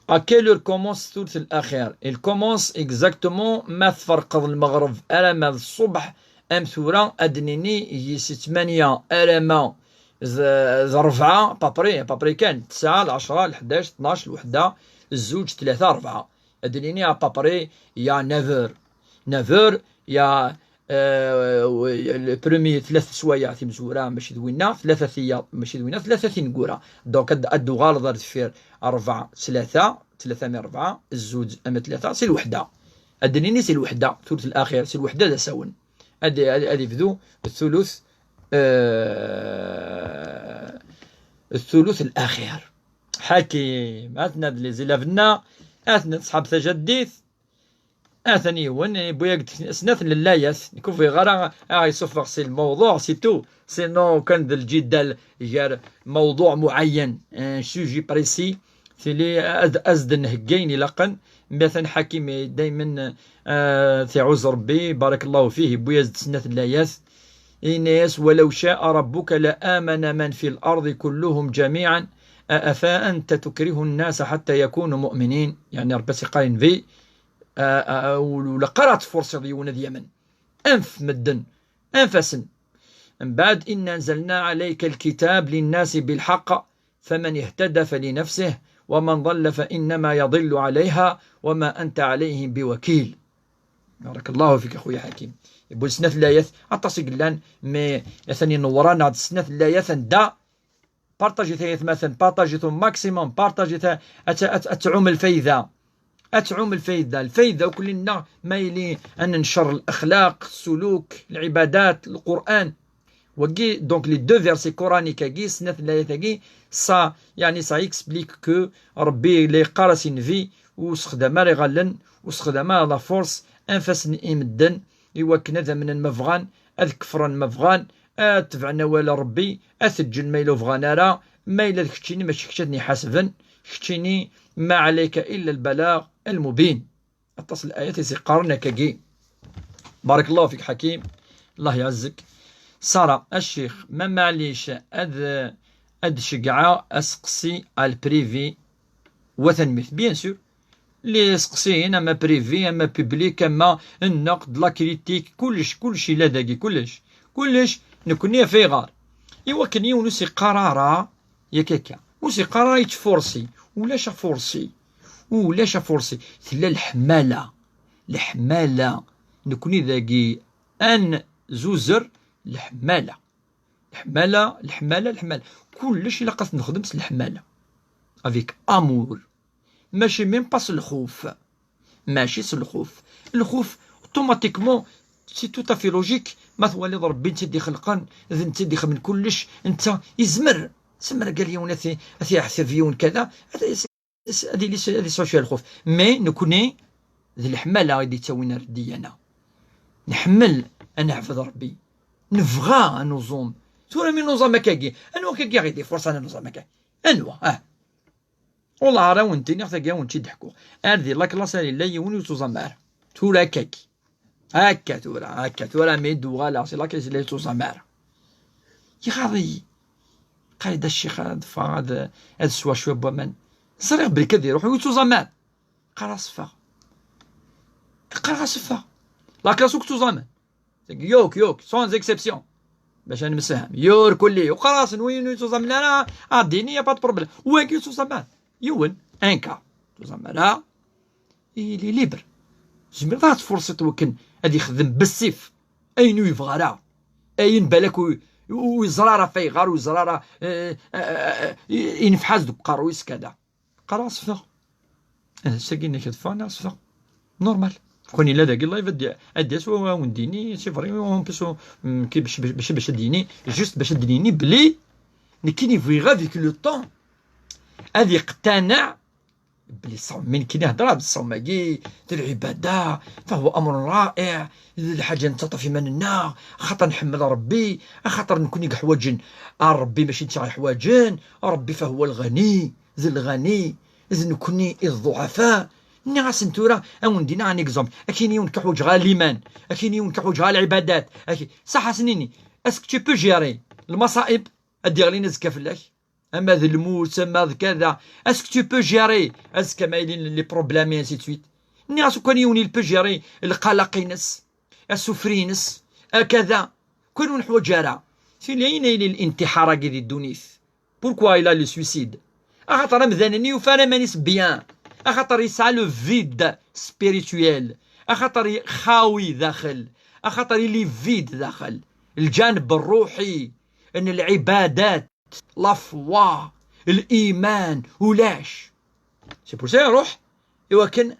À quelle heure commence ثلث الأخير؟ Il commence exactement ما تفرقض المغرب، أرمى الصبح، أم ثورة أدنيني يسي ثمانية، أرمى ذ-، ذ-، ربعة، بابري، بابري كان تسعة، العشرة، الحداش، اثناش، الوحدة، الزوج، ثلاثة، ربعة. أدنيني أبابري يا نافور. نافور يا آه، و-، البروميي ثلاث سوايع تيمزورا ماشي دوينا، ثلاثة ثياض ماشي دوينا، ثلاثة تينقورا. دونك أد-، أدو غالض أر دفير أربعة، ثلاثة، ثلاثة من أربعة، الزوج أما ثلاثة، سي الوحدة. أدنيني سي الوحدة، الثلث الأخير، سي الوحدة دا ساون. أدي، أدي، أدي بدو الثلث، آه، الثلث الأخير. حكيم، أثنى دلي زيلافنا، أثنى صحاب تجديث، Atan yiwen, yewwi-yak-d snat n llayat. Nekk ur bɣiɣ ara ad aɣ-yessufeɣ si lmewḍuɛ, si tout. Sinon, kan d lǧidal gar mewḍuɛ muɛayyan, un sujet précis, tili ad, ad s-d-nhegga ayen ilaqen. Mi atan Ḥakim daymen, ah, tiɛuz Rebbi, barakallahu fih, yewwi-yas-d snat n llayat. Yenna-yas: "ولو شاء ربك لآمن من في الأرض كلهم جميعا أفأنت تكره الناس حتى يكونوا مؤمنين." Yeɛni Rebbi as-yeqqar i Nnbi, ah, ah, ah, ur, ur ilaq ara ad tfurṣiḍ yiwen ad yamen. Anef medden, anef-asen. Mbeɛd, "إنا أنزلنا عليك الكتاب للناس بالحق فمن اهتدى فلنفسه ومن ضل فإنما يضل عليها وما أنت عليهم بوكيل." بارك الله فيك أخويا حكيم. Yewwi-d snat n llayat, aṭas i yellan, mais atan inewwer-aneɣ-d snat n llayat anda Partagit ay atmaten, partagit au maximum, partagit a, a, a, ad tɛum lfayda. Ad tɛum lfayda. Lfayda akk-nneɣ ma yili ad nencer lexlaq, ssuluk, lɛibadat, Lqur'an. Wagi, donc les deux versets coraniques-agi, snat n layat-agi, ça, yeɛni ça explique que Rebbi la yeqqar-as i Nnbi, ur sexdam ara iɣallen, ur sexdam ara la force, anef-asen i medden, i wakken ad amnen ma bɣan, ad kefren ma bɣan, ad tebɛen awal n Rebbi, ad t-ǧǧen ma yella ur bɣan ara, ma yella d keččini mačči kečč ad ten-iḥasben, keččini ما عليك إلا البلاغ المبين. Aṭas n layat i s-iqqaren akkagi. بارك الله فيك حكيم، الله يعزك. Sara, a ccix, ma maɛlic ad, ad ceggɛeɣ aseqsi à le privé, wa tanemmirt, bien sûr. Li seqsiyen, ama privé, ama public, ama nneqd, la critique, kullec, kullec yella dagi, kullec, kullec, nekkni af ayɣer. I wakken yiwen ur s-iqqar ara, yak akka, ur s-iqqar ara yettfursi, ulac afursi, ulac afursi, tella leḥmala, leḥmala, nekkni dagi ad nzuzer leḥmala. Leḥmala, leḥmala, leḥmala. Kullec ilaq ad t-nexdem s leḥmala. Avec amour. Mačči même pas s lxuf. Mačči s lxuf. Lxuf, automatiquement, c'est tout à fait logique. Ma twaliḍ Rebbi netta i d-ixelqen, d netta i d-ixedmen kullec, netta yezmer. Zemmer gal yiwen ad t-, ad t-iɛteb yiwen kada, ad, s-, ad yili s-, ad yesɛu cwiya lxuf. Mais nekkni, d leḥmala i d-yettawin ar ddiyana. Nḥemmel ad neɛbed Rebbi. Nebɣa ad nuẓum. Tura mi nuẓam akkagi, anwa akkagi i ɣ-d-ifurṣan ad nuẓam akkagi? Anwa? Ah. Wallah ara wen-d-iniɣ tagi, ad wen-tt-id-ḥkuɣ. Ar di la classe ar yella yiwen ur yettuẓam ara. Tura akkagi. Akka tura, akka tura mi d-uɣaleɣ si la classe yella ur yettuẓam ara. Iɣaḍ-iyi. Qal-d a ccix ad ffɣeɣ ad, ad sweɣ cwiya n waman. Ẓriɣ belli ad iruḥ ur yettuẓam ara. Qqar-as ffeɣ. Qqar-as ffeɣ. La classe ur yettuẓam ara. Tagi, yok, yok, sans exception. Bac ad nemsefham. Yur kulli. Uqar-asen win ur yettuẓamen ara, ad d-ini, y a pas de problème. Wagi ur yettuẓam ara. Yiwen, un cas. Ur yettuẓam ara. Il est libre. Tzemreḍ ad tfurṣiḍ wakken ad yexdem bessif ayen ur yebɣa ara. Ayen balak ur, ur yeẓra ara f ayɣer, ur yeẓra ara, eh, eh, eh, eh, inefḥ-as deg uqerruy-is kada. Qqar-as ffeɣ. Eh, sagi-nnek ad ffɣen, as ffeɣ. Normal. Kwan yella dagi live ad d-, ad d-yas wa, wa wen-d-ini, c'est vrai, en plus, mm, ki-, bac, bac, bac, bac ad d-yini, juste bac ad d-yini belli nekkini bɣiɣ avec le temps ad yeqtanaɛ belli ṣṣawm, mi nekkini hedreɣ-d ṣṣawm-agi, d lɛibada, فهو أمر رائع, d lḥaǧa nettaṭṭaf iman-nneɣ, axaṭer nḥemmel Ṛebbi, axaṭer nekkni i yeḥwaǧen ar Ṛebbi, mačči netta i yeḥwaǧen, Ṛebbi فهو الغني, d lɣani, d nekkni i d ḍḍuɛafa. Nniɣ-asen tura, ad wen-d-iniɣ un exemple. Akini-wen ka ḥwaǧeɣ ara liman, akini-wen ka ḥwaǧeɣ ara lɛibadat. Aki-, ṣaḥ ad sen-ini, est-ce que tu peux gérer lmaṣaib ad d-yeɣlin azekka fell-ak? Ama d lmut, ama d kada. Est-ce que tu peux gérer azekka ma yilin les problèmes et ainsi de suite? Nniɣ-as, ukan yiwen il peut gérer lqalaq-ines, asufri-ines, akada. Ukan ur neḥwaǧ ara. Tili ayen yili l'intihar-agi di ddunit. Pourquoi il a le suicide? Axaṭer amdan-nni yufa ara iman-is bien. Axaṭer yesɛa le vide spirituel. Axaṭer xawi daxel. Axaṭer il est vide daxel. Lǧaneb ṛṛuḥi n lɛibadat, la foi, liman, ulac. C'est pour ça iruḥ i wakken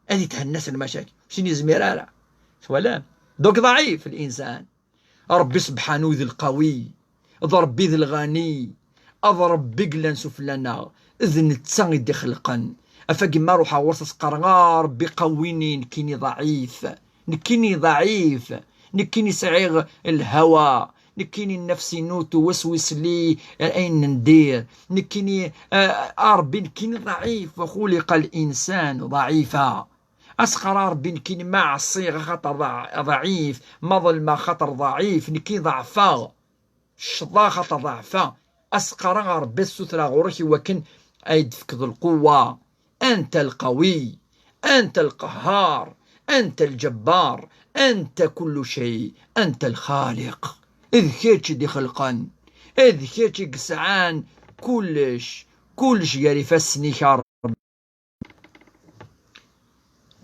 ad ithenna s lmacakil. Ur s-yezmir ara. Twalam? Donc ضعيف الإنسان. Ṛebbi sebḥanu d lqawi, d Ṛebbi d lɣani, d Ṛebbi i yellan sufella-nneɣ, d netta i d-ixelqen. Afagi ma ruḥeɣ ɣur-s ad s-qqareɣ, a Ṛebbi qawini, nekkini ḍɛif, nekkini ḍɛif, nekkini sɛiɣ lhawa, nekkini nnefs-inu tweswes li ayen n dir, nekkini, a, a Ṛebbi, nekkini ḍɛif, وخلق الإنسان ضعيفا. Asqar a Ṛebbi, nekkini ma ɛṣiɣ axaṭer ḍa-, ḍɛif, ma ḍelmeɣ axaṭer ḍɛif, nekkini ḍeɛfeɣ, ccḍeɣ axaṭer ḍeɛfeɣ. Asqar a Ṛebbi, ad ssutreɣ ɣur-k i wakken ad yi-d-tefkeḍ lquwwa. أنت القوي، أنت القهار، أنت الجبار، أنت كل شيء، أنت الخالق. D kečč i d-ixelqen, d kečč i yesɛan kullec, kullec gar ifassen-ik a Ṛebbi.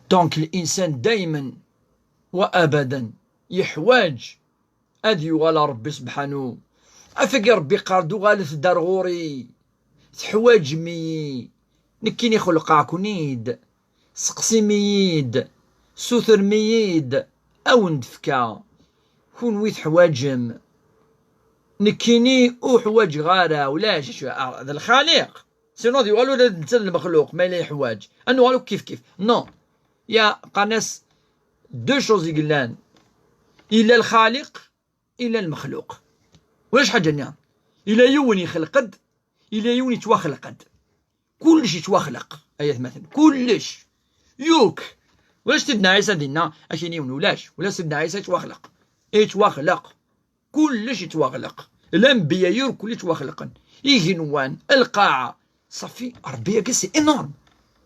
Donc l'insan daymen wa abadan yeḥwaǧ ad yuɣal ar Ṛebbi sebḥanu. Afagi Ṛebbi yeqqar-d, uɣalet-d ar ɣur-i, teḥwaǧem-iyi, nekkini xelqeɣ-ken-id, seqsim-iyi-d, sutrem-iyi-d, a wen-d-fkeɣ. Kunwi teḥwaǧem, nekkini ur ḥwaǧeɣ ara, ulac, d lxaliq. Sinon ad yuɣal ula d netta d lmexluq, ma yella yeḥwaǧ. Ad nuɣal akk kif kif. Non. Ya, qqaren-as deux choses i yellan. Yella lxaliq, yella lmexluq. Ulac ḥaǧa nniḍen. Yella yiwen yexleq-d, yella yiwen yettwaxleq-d. Kullec yettwaxleq, ay atmaten. Kullec. Yuk. Ulac Sidna Ɛisa dinna, akini yiwen ulac. Ulac Sidna Ɛisa yettwaxleq. Yettwaxleq. Kullec yettwaxleq. Lanbiya irkul yettwaxleqen. Igenwan, lqaɛa. Safi, Ṛebbi-agi, c'est énorme.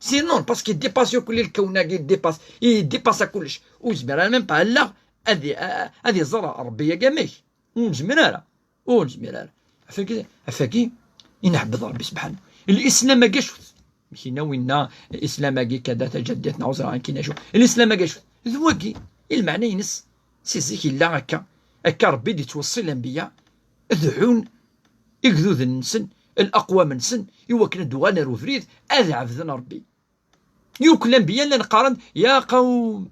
C'est énorme, parce qu'il dépasse irkul lkawn-agi, il dépasse, il dépasse kullec. Ur yezmir ara même pas allaɣ ad i-, a-, ad iẓer Ṛebbi-agi amek. Ur nezmir ara. Ur nezmir ara. Afagi, afagi, i nɛebbed Ṛebbi sebḥanu. Lislam-agi acu-t? Kina winna, Islam-agi kada taǧaddit neɣ uẓra kina acu. Lislam-agi acu-t? D wagi. I lmeɛna-ines. Si zik yella akka. Akka Ṛebbi d-yettweṣṣi lanbiya. Dɛun igduden-nsen, leqwam-nsen, i wakken ad d-uɣalen ar ubrid, ad ɛebden Ṛebbi. Yakk lanbiya llan qqaren, يا قوم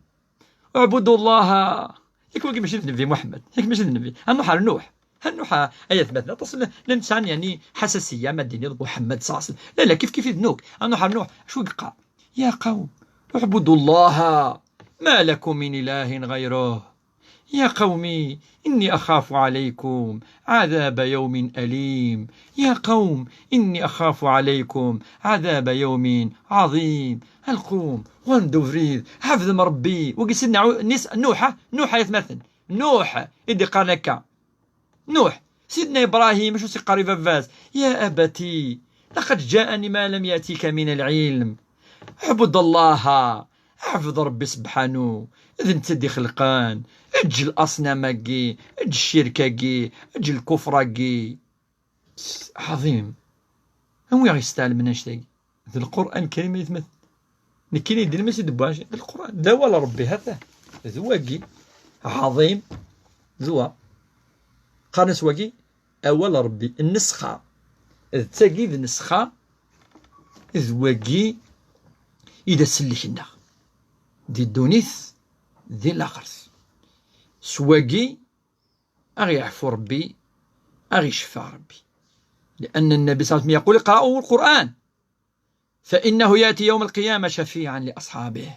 اعبدوا الله. Yak wagi mačči d Nnbi Muḥemmed, yak mačči d Nnbi. Ad nruḥ ar Nuḥ. Ad nruḥ, ay atmaten, aṭas llan, llan sɛan, yeɛni, ḥasasiya, ma d-tiniḍ Muḥemmed ṣaṣ. La, la, kif kif i d Nuḥ. Ad nruḥ ar Nuḥ, acu i yeqqar? يا قوم اعبدوا الله ما لكم من إله غيره. يا قوم إني أخاف عليكم عذاب يوم أليم. يا قوم إني أخاف عليكم عذاب يوم عظيم. القوم، غندوفريد، عبد مربي. وقي سيدنا عو-، نس-، نوح، نوح يا ثمثن. نوح، إدي قال هكا. نوح، سيدنا إبراهيم، شو سيقاري فافاز؟ يا أبتي، لقد جاءني ما لم يأتيك من العلم. اعبد الله، اعبد ربي سبحانه. إذا أنت دي خلقان، Eǧǧ laṣnam-agi, eǧǧ ccirk-agi, eǧǧ lkufr-agi. S-, ɛaḍim. Anwi i ɣ-yesteɛlmen annect-agi? D Lqur'an Lkarim, ay atmaten. Nekkini d ilmasi d Buɛac, d Lqur'an, d awal Ṛebbi, ha-t-an. D wagi, ɛaḍim, d wa. Qqaren-as wagi, awal Ṛebbi, nnesxa. D tagi d nnesxa, d wagi i d asellek-nneɣ. Di ddunit, di laxert. S wagi, a ɣ-yeɛfu Ṛebbi, a ɣ-iceffa Ṛebbi. لأن النبي صلى الله عليه وسلم يقول: اقرأوا القرآن فإنه يأتي يوم القيامة شفيعا لأصحابه.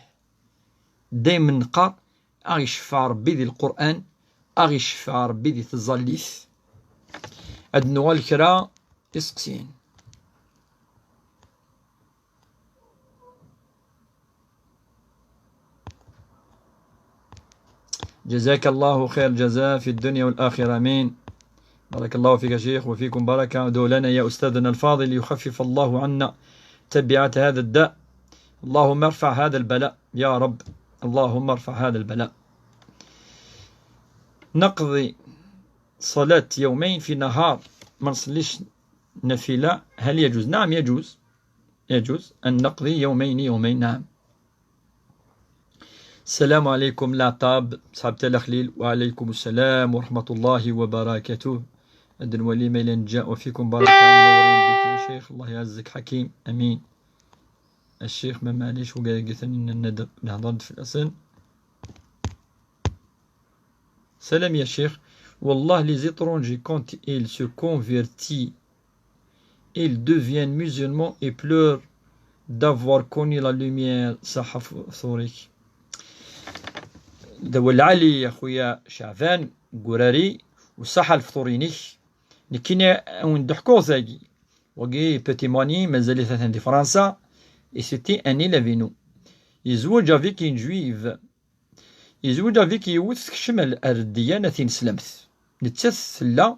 Daymen neqqar, a ɣ-iceffa Ṛebbi di Lqur'an, a ɣ-iceffa Ṛebbi di tẓallit. Ad nuɣal kra iseqsiyen. جزاك الله خير جزاء في الدنيا والآخرة، آمين. بارك الله فيك يا شيخ، وفيكم بركة. ادعوا لنا يا أستاذنا الفاضل، يخفف الله عنا تبعات هذا الداء. اللهم ارفع هذا البلاء يا رب. اللهم ارفع هذا البلاء. نقضي صلاة يومين في نهار، ما نصليش نافلة، هل يجوز؟ نعم، يجوز. يجوز أن نقضي يومين، يومين، نعم. السلام عليكم لا طاب، صحابة الأخليل، وعليكم السلام ورحمة الله وبركاته. الدنوالي ميلان جاء وفيكم بركة، منورين بك يا شيخ، الله يعزك حكيم، أمين. الشيخ ما معليش وقاعد قلت لنا ندب نهضر في الأصل. سلام يا شيخ. والله les étrangers quand ils se convertissent, ils deviennent musulmans et pleurent d'avoir connu la lumière, صح فطورك. دوا العالي يا خويا شعبان قراري، وصح الفطورينيك. نكينا وندحكو زاكي. وقي petit Mani مازال ثلاثة دي فرنسا، et c'était un élève à nous. يزوج avec une juive. Yezweǧ avec yiwet tekcem ar, ar ddiyana tineslemt. Nettat tella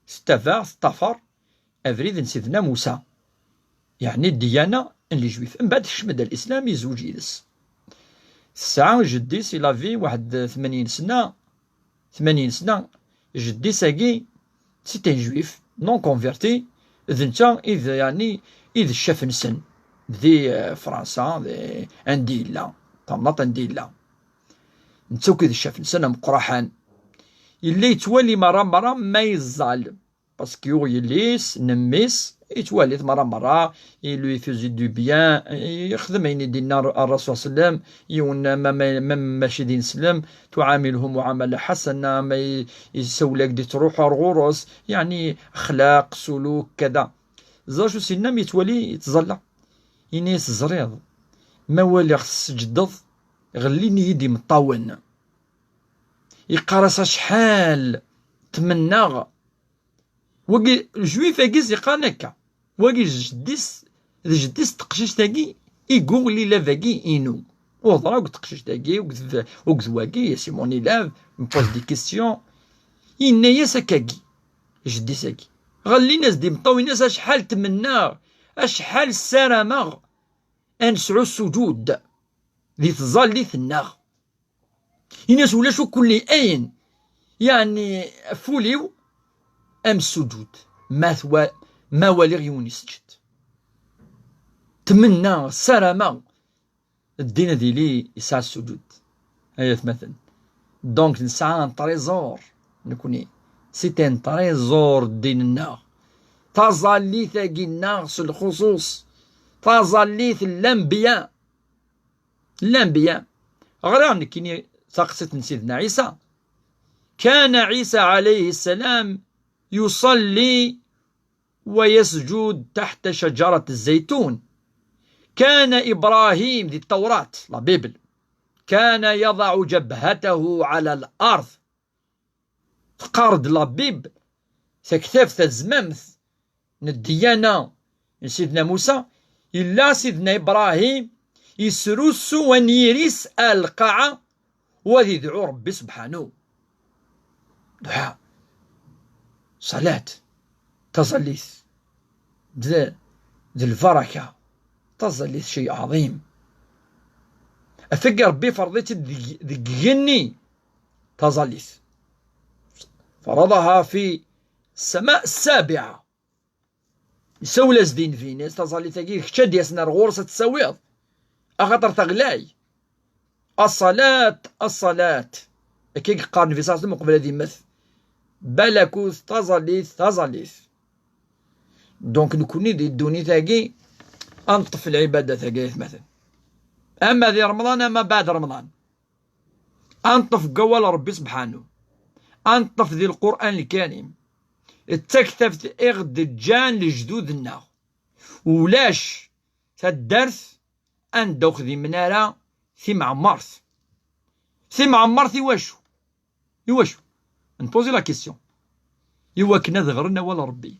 tettabaɛ, teṭṭafar abrid n Sidna Musa. Yeɛni ddiyana n les juifs. Mbeɛd tekcem-d ar l'islam, yezweǧ yid-s. Tesɛa jeddi-s, il avait waḥed tmanyin sna, tmanyin sna, jeddi-s-agi, c'est un juif, non converti, d netta i d, yeɛni, i d ccaf-nsen di, eh, Fransa, di, anda yella, tamnaḍt anda yella. Netta akk i d ccaf-nsen ameqqraḥan. Yella yettwali merra, merra ma yeẓẓal. Parce que yuɣ yelli-s, n mmi-s, yettwali-t merra, merra, il lui faisait du bien, yexdem ayen i d-yenna Ṛṛasul صلى الله عليه وسلم, yiwen ma, ma, ma mačči d ineslem, تعامله معاملة حسنة, ma y-, yessawel-ak-d, tettruḥ ar ɣur-s, yeɛni, axlaq, suluk, kada. Ẓer acu s-yenna mi yettwali yettẓalla. Yenna-yas: "Teẓriḍ, ma waliɣ tesseǧdeḍ, ɣellin-iyi-d imeṭṭawen." Yeqqar-as: "Acḥal tmennaɣ." Wagi, juif-agi i s-yeqqaren akka. Wagi, jeddi-s, d jeddi-s n teqcict-agi, i yuɣ lilab-agi inu. Uḍra akked teqcict-agi, akked, akked wagi, c'est mon élève, me pose des questions. Yenna-yas akkagi, jeddi-s-agi. Ɣellin-as-d imeṭṭawen-is, acḥal tmennaɣ, acḥal ssarameɣ ad nesɛu sujud di tẓallit-nneɣ. Ini-as ulac ukulli ayen, yeɛni, f wul-iw am sujud, ma twa-, ma waliɣ yiwen isǧed. Tmenna, ssarameɣ, ddin ad yili yesɛa sujud. Ay atmaten. Donc, nesɛa un trésor, nekni. C'est un trésor ddin-nneɣ. Taẓallit-agi-nneɣ s lxuṣuṣ. Taẓallit n lanbiya. Lanbiya. Ɣriɣ nekkini taqsiṭ n Sidna Ɛisa. كان عيسى عليه السلام يصلي ويسجد تحت شجرة الزيتون. كان إبراهيم, di Tawrat, la Bible, كان يضع جبهته على الأرض. Teqqar-d la Bible, taktabt tazmamt n ddiyana n Sidna Musa, yella Sidna Ibrahim yesrusu anyir-is ar lqaɛa u ad idɛu Ṛebbi subḥanu. Duɛa, ṣalat, taẓallit, d, d lbaraka, taẓallit cay ɛaḍim. Atagi Ṛebbi iferḍ-itt-id deg, deg igenni. taẓallit. Faradaha fi ssama ssabiɛa. Isawel-as-d i Nnbi-ines, taẓallit-agi, kečč ad d-yasen ar ɣur-s ad tt-tawiḍ, axaṭer teɣlay. Aṣalat, aṣalat. Akka i yeqqar Nnbi ṣalla Llahu ɛalayhi wa sallam uqbel ad yemmet. Balakut, taẓallit, taẓallit. Donc, nekkni di ddunit-agi, ad neṭṭef lɛibadat-agi, ay atmaten. Ama di Remḍan, ama baɛd Remḍan. Ad neṭṭef deg wawal Ṛebbi sebḥanu. Ad neṭṭef di Lqur'an Lkarim. D taktabt i ɣ-d-ǧǧan lejdud-nneɣ. Ulac taddart anda ur xdimen ara timɛemmert. Timɛemmert i wacu? I wacu? Npozi la question. I wakken ad ɣren awal n Ṛebbi.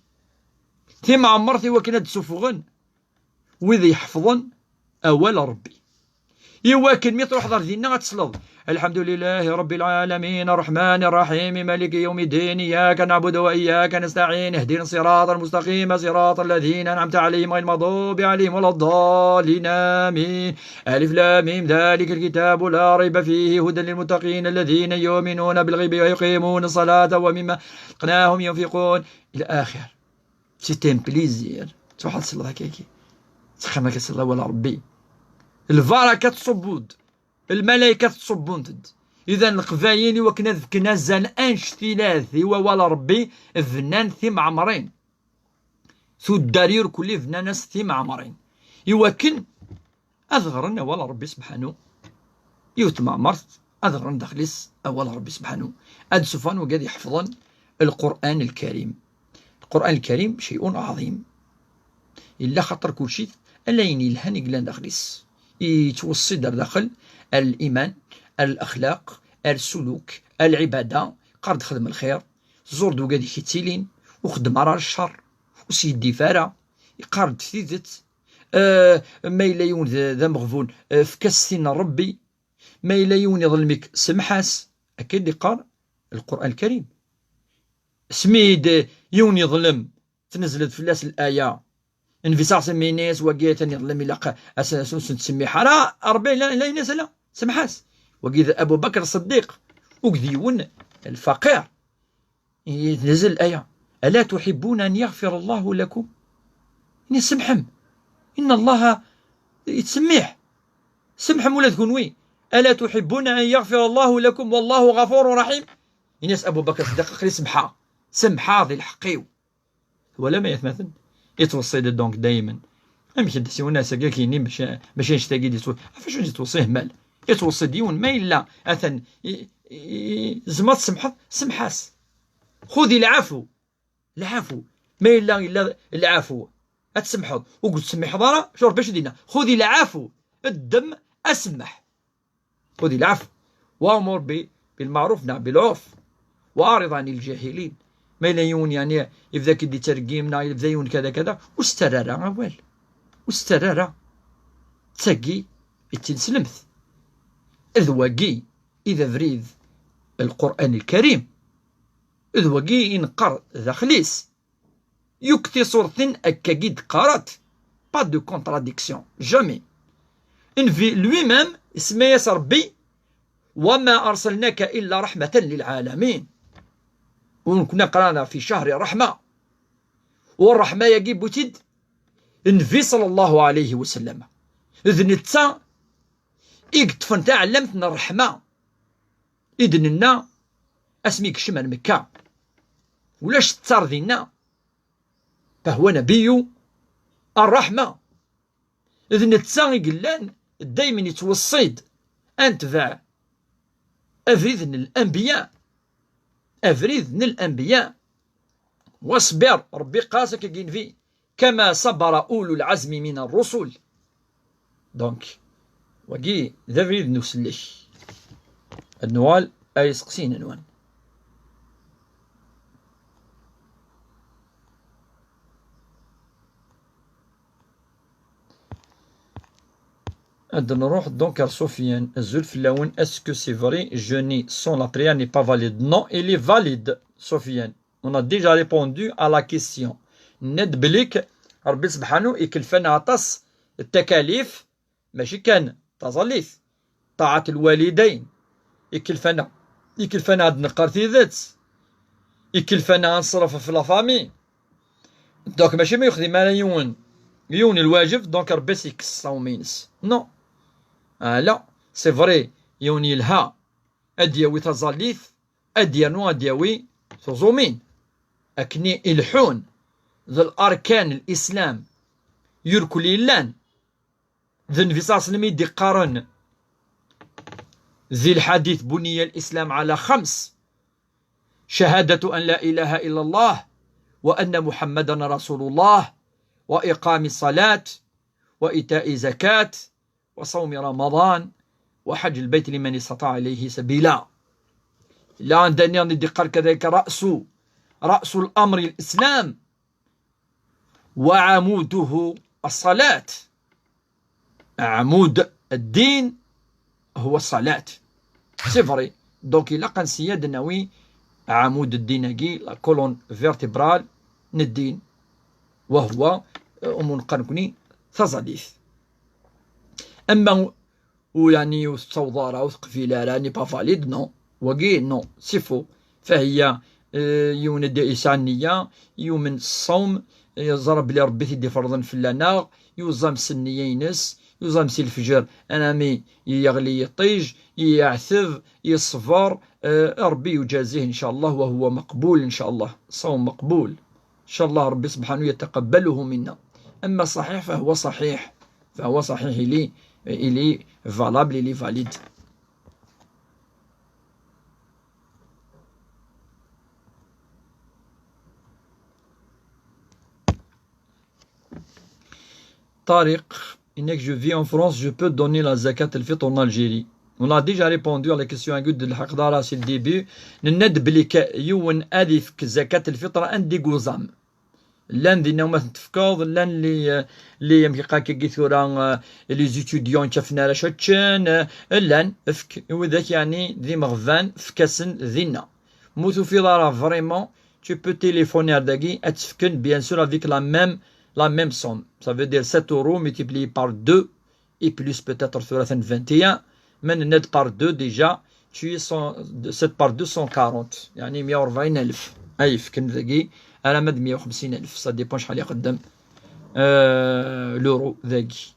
Timɛemmert i wakken ad d-ssuffɣen wid iḥefḍen awal n Ṛebbi. I wakken mi truḥeḍ ar dinna ad tesleḍ: الحمد لله رب العالمين الرحمن الرحيم مالك يوم الدين إياك نعبد وإياك نستعين اهدنا الصراط المستقيم صراط الذين أنعمت عليهم غير المغضوب عليهم ولا الضالين آمين. ألف لام ميم ذلك الكتاب لا ريب فيه هدى للمتقين الذين يؤمنون بالغيب ويقيمون الصلاة ومما رزقناهم ينفقون إلى آخر. C'est un plaisir. Tṛuḥeḍ ad tesleḍ akka-agi. Ttxemmimeḍ ad tesleḍ awal n Ṛebbi. Lbaraka tettṣubbu-d. Lmalayka tettṣubbunt-d. Idan Leqbayel i wakken ad fken azal anect-ilat i wawal n Ṛebbi, bnan timɛemrin. Tuddar irkelli bnan-as timɛemrin. I wakken ad ɣren awal n Ṛebbi sebḥanu. Yiwet tmeɛmert ad ɣren daxel-is awal n Ṛebbi sebḥanu. Ad d-sufɣen wigad iḥefḍen Lqur'an Lkarim. Lqur'an Lkarim شيء عظيم. Yella xaṭer kulci, ala ayen yelhan i yellan daxel-is. Yettweṣṣi-d ar daxel, ar liman, ar lexlaq, ar ssuluk, ar lɛibada, yeqqar-d xdem lxir, tẓur-d wigad i k-ittilin, ur xeddem ara ccer, ur skiddib ara, yeqqar-d tidet. Eh, ma yella yiwen d, d ameɣbun, eh, efk-as tin n Ṛebbi. Ma yella yiwen iḍlem-ik, semḥ-as. Akka i d-iqqar Lqur'an Lkarim. Asmi d yiwen yeḍlem, tnezled fell-as laya. Nnbi ṣalla Llahu ɛalayhi wa sallam yenna-yas, wagi atan yeḍlem, ilaq as, as, ur s-nettsemmiḥ ara. Ṛebbi la, la yenna-yas ala, semḥ-as. Wagi d Abu Bakr Ṣeddiq, uged yiwen lfaqir. Tnezl laya: ألا تحبون أن يغفر الله لكم؟ Ini semḥem. إن الله yettsemmiḥ. Semḥem ula d kunwi. ألا تحبون أن يغفر الله لكم والله غفور رحيم؟ Ini-as Abu Bakr Ṣeddiq, aql-i semḥeɣ. Semḥeɣ di lḥeqq-iw. Twalam ay atmaten? Yettweṣṣi-d donc daymen. Amek d siwen ass-agi ad k-yini mačči, mačči annect-agi d-yettwe-, ɣef acu d-yettweṣṣi hmal? Yettweṣṣi-d yiwen ma yella atan i, i, i, tzemreḍ ad tsemḥeḍ, semḥ-as. خذ العفو. العفو. Ma yella, yella lɛafu, ad tsemḥeḍ. Ur d-tsemmiḥeḍ ara, acu Ṛebbi acu d-yenna? خذ العفو. Ddem asemmeḥ. خذ العفو وأمر ب-، بالمعروف، نعم، بالعرف، وأعرض عن الجاهلين. Ma yella yiwen, yeɛni, yebda-k-id yettergim, neɣ yebda yiwen kada kada, ur s-ttarra ara awal. Ur s-ttarra ara. D tagi i d tineslemt. D wagi i d abrid Lqur'an Lkarim. D wagi i neqqar daxel-is. Yakk tiṣurtin akkagi d-qqarent. Pas de contradiction. Jamais. Nnbi lui-même, isemma-yas Ṛebbi: وما أرسلناك إلا رحمة للعالمين. Ur nekni aql-aɣ في شهر الرحمة. U ṛṛeḥma-yagi wwin-tt-id Nnbi ṣalla Llahu ɛalayhi wa sallam. D netta i yeṭṭfen taɛellamt n ṛṛeḥma. I d-nenna asmi yekcem ar Mekka. Ulac ttar dinna. فهو نبي الرحمة. D netta i yellan daymen yettweṣṣi-d ad netbeɛ abrid n lanbiya. Abrid n lanbiya. واصبر، Ṛebbi yeqqar-as akkagi i Nnbi: كما صبر أولو العزم من الرسل. Donc, wagi d abrid n usellek. Ad nuɣal ar iseqsiyen-nwen. Ad nruḥ donc ar Sofiane. Azul fell-awen, est-ce que c'est vrai, jeûner sans la prière n'est pas valide? Non, il est valide, Sofiane. On a déjà répondu à la question. Nenna-d belli Ṛebbi sebḥanu ikelf-aneɣ aṭas n takalif, mačči kan taẓallit, ṭaɛat lwalidayn, ikelf-aneɣ. Ikelfan ad neqqar tidet. Ikelfan ad neṣref ɣef la famille. Donc, mačči ma yexdim ara yiwen, yiwen lwaǧeb, donc Rebbi ad s-yekkes ṣṣawm-ines. Non. Ala, c'est vrai, yiwen yelha, ad d-yawi taẓallit, ad d-yernu ad d-yawi tuẓumin. Akken i ileḥḥun d l'arkan n l'islam, yurkel yellan, d Nnbi ṣalla Llahu ɛalayhi wa sallam i d-iqqaren di lḥadit: بني الإسلام على خمس، شهادة أن لا إله إلا الله، وأن محمدا رسول الله، وإقام الصلاة، وإيتاء زكاة، وصوم رمضان، وحج البيت لمن استطاع إليه سبيلا. Yella anda nniḍen i d-iqqar كذلك: رأس، رأس الأمر الإسلام، وعموده الصلاة. عمود الدين هو الصلاة. C'est vrai. Donc, ilaq ad nsi ad nawi عمود الدين-agi, la colonne vertébrale n ddin, وهو, euh, umu neqqar nekni, taẓallit. Ama ur, yeɛni, ur tettaweḍ ara, ur teqbil ara, n'est pas valide, non. Wagi, non, c'est faux. Fahiya, eh, yiwen ad yesɛa nniya, yumen s ṣṣawm, yeẓra belli Rebbi t-id-iferḍen fell-aneɣ, yuẓam s nniya-ines, yuẓam si lefjer, armi yeɣli yiṭij, yeɛteb, yeṣber, eh, Rebbi yuǧazih, إن شاء الله، وهو مقبول، إن شاء الله، صوم مقبول. إن شاء الله ربي سبحانه يتقبله منا. أما الصحيح فهو صحيح، فهو صحيح، il est, il est valable, il est valide. طارق، إنك: je vis en France, je peux donner la zakat al-fitr en Algérie. On a déjà répondu à la question agut d lḥeqq dara si le début. Nenna-d belli k-, yiwen ad ifk zakat al-fitr anda i yuẓam. Llan dinna ma ten-tefkeḍ, llan li, li, amek iqqar-agi tura, eh, les étudiants ttafen ara čaččen, eh, llan, efk i widak, yeɛni, d imeɣban, efk-asen dinna. Ma ur tufiḍ ara vraiment, tu peux téléphoner ar dagi, ad tt-fken, bien sûr, avec la même, la même somme. Ça veut dire sept euros multiplié par deux, et plus peut-être tura atan vingt et un, ma nenna-d par deux déjà, tu es cent, sept par deux, cent quarante, yeɛni meyya u rebɛin alef. Ay yefken dagi, alamma d meyya u xemsin alef, ça dépend acḥal ixeddem, euh, l'euro dagi.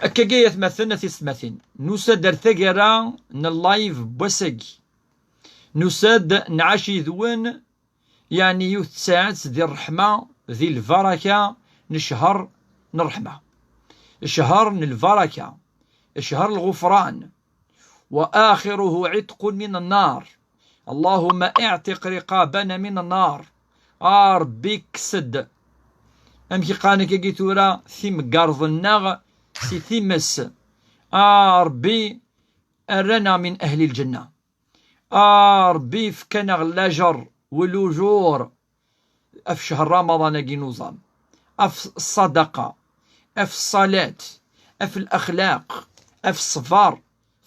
Akkagi ay atmaten, a tisetmatin, nusa-d ar taggara n live n wass-agi. Nusa-d nɛac yid-wen, yeɛni yiwet tsaɛet di ṛṛeḥma, di lbaraka n ccher n ṛṛeḥma. Ccher n lbaraka, ccher n lɣufran. وآخره عتق من النار. اللهم اعتق رقابنا من النار. A Ṛebbi, kkes-d, amek i qqaren akkagi tura, timgerḍ-nneɣ si times. A Ṛebbi, err-aneɣ من أهل الجنة. A Ṛebbi, efk-aneɣ lajer, والأجور, ɣef ccher Ramaḍan-agi nuẓam, ɣef ṣṣadaqa, ɣef ṣṣalat, ɣef lexlaq, ɣef ṣṣber,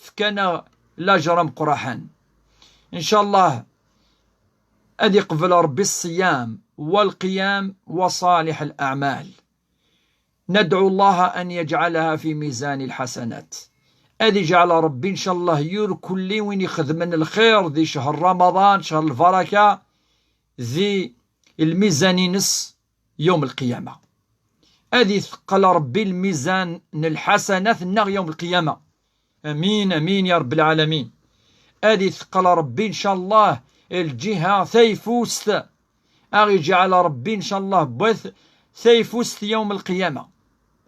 efk-aneɣ lajer ameqqraḥen. Ncallah ad iqbel Ṛebbi ṣṣiyam, walqiyam, وصالح الأعمال. ندعو الله أن يجعلها في ميزان الحسنات. Ad iǧɛel Ṛebbi, ncallah, yir kulli win ixedmen lxir di ccher Ramaḍan, ccher lbaraka, di lmizan-ines yawm lqiyama. Ad iteqqel Ṛebbi lmizan n lḥasanat-nneɣ yawm lqiyama. Amin, amin, ya Ṛebbi lɛalamin. Ad iteqqel Ṛebbi, ncallah, lǧiha tayeffust. Ad ɣ-iǧɛel Ṛebbi, ncallah, n wat tayeffust yawm lqiyama.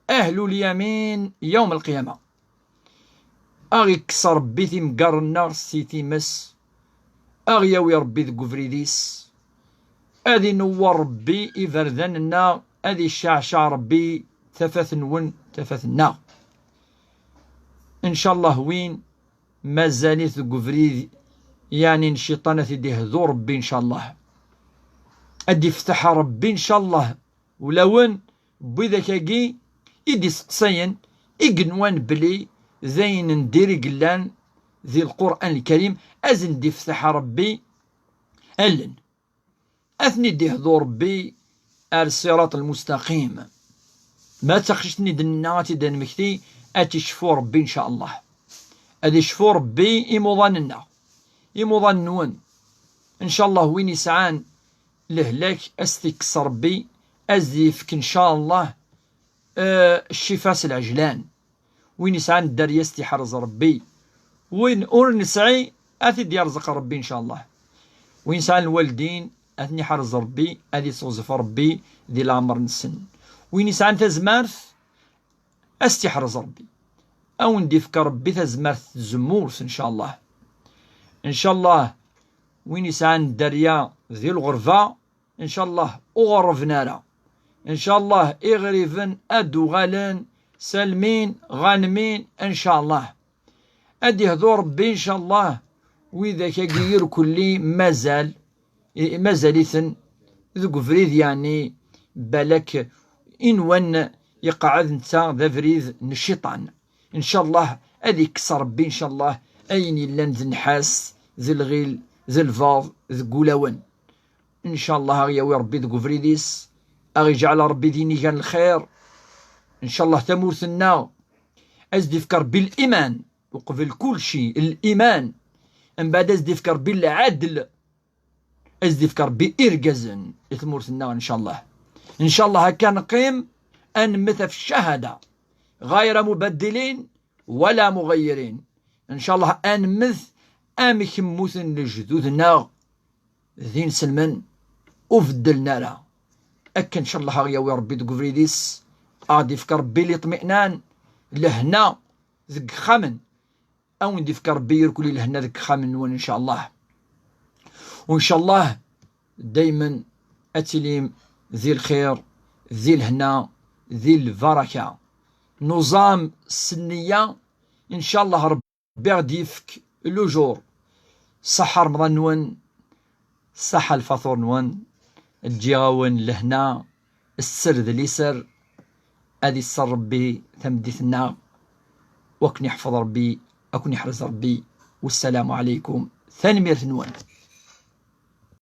Ahlu lyamin yawm lqiyama. Ad ɣ-ikkes Ṛebbi timgerḍ-nneɣ si times. Ad ɣ-yawi Ṛebbi deg ubrid-is. Ad inewwer Ṛebbi iberdan-nneɣ. Ad iceɛceɛ Ṛebbi tafat-nwen, tafat-nneɣ. Ncallah win mazal-it deg ubrid, yeɛni n cciṭan, ad t-id-ihdu Ṛebbi, ncallah. Ad d-ifteḥ Ṛebbi, ncallah, ulawen n widak-agi i d-isteqsayen, i yenwan belli d ayen n dir i yellan di Lqur'an Lkarim, ad sen-d-ifteḥ Ṛebbi allen. Ad ten-id-ihdu Ṛebbi ar ṣṣirat lmustaqim. Ma d taqcict-nni d-nenna ad tt-id-nmekti, ad tt-icfu Ṛebbi, ncallah. Ad icfu Ṛebbi imuḍan-nneɣ, imuḍan-nwen. Ncallah win yesɛan lehlak, a s-t-ikkes Ṛebbi, a s-d-yefk ncallah, eh, ccifa s lɛejlan. Win yesɛan dderya a s-t-iḥrez Ṛebbi. Win ur nesɛi, a t-id-yerẓeq Ṛebbi ncallah. Win yesɛan lwaldin, a ten-iḥrez Ṛebbi, ad isseɣzef Ṛebbi di leɛmer-nsen. Win yesɛan tazmert, a s-tt-iḥrez Ṛebbi. A wen-d-ifk Ṛebbi tazmert n tzemmurt ncallah. Ncallah win yesɛan dderya di lɣerba, ncallah ur ɣerrben ara. Ncallah iɣriben ad d-uɣalen salmin ɣanmin ncallah. Ad d-ihdu Ṛebbi ncallah widak-agi irkelli mazal, i-, mazal-iten deg ubrid, yeɛni balak inwan iqeɛɛed netta d abrid n cciṭan. Ncallah ad ikkes Ṛebbi ncallah ayen yellan d nnḥas, d lɣil, d lbaḍ deg wulawen. Ncallah a ɣ-yawi Ṛebbi deg ubrid-is, a ɣ-iǧɛel Ṛebbi d inigan lxir. Ncallah tamurt-nneɣ a s-d-ifk Ṛebbi liman uqbel kulci, liman. Mbeɛd a s-d-ifk Ṛebbi lɛadel, a s-d-ifk Ṛebbi irgazen i tmurt-nneɣ ncallah. Ncallah akka neqqim, a nemmet ɣef ccahada, ɣayra mubaddilin wala muɣayyirin. Ncallah a nemmet amek mmuten lejdud-nneɣ d inselmen, ur beddlen ara. Akken ncallah a ɣ-yawi Ṛebbi deg ubrid-is, a ɣ-d-ifk Ṛebbi liṭmi'nan, lehna deg ixxamen. A wen-d-ifk Ṛebbi irkelli lehna deg ixxamen-nwen ncallah. U ncallah daymen ad tilim di lxir, di lehna, di lbaraka. Nuẓam s nniya, ncallah Ṛebbi a ɣ-d-ifk lujur. Ṣaḥa Remḍan-nwen, ṣaḥa lfaṭur-nwen, ǧǧiɣ-awen lehna, sser d liser, ad isser Ṛebbi tameddit-nneɣ, u ad ken-iḥfeḍ Ṛebbi, ad ken-iḥrez Ṛebbi. Wassalamu ɛalaykum, tanemmirt-nwen.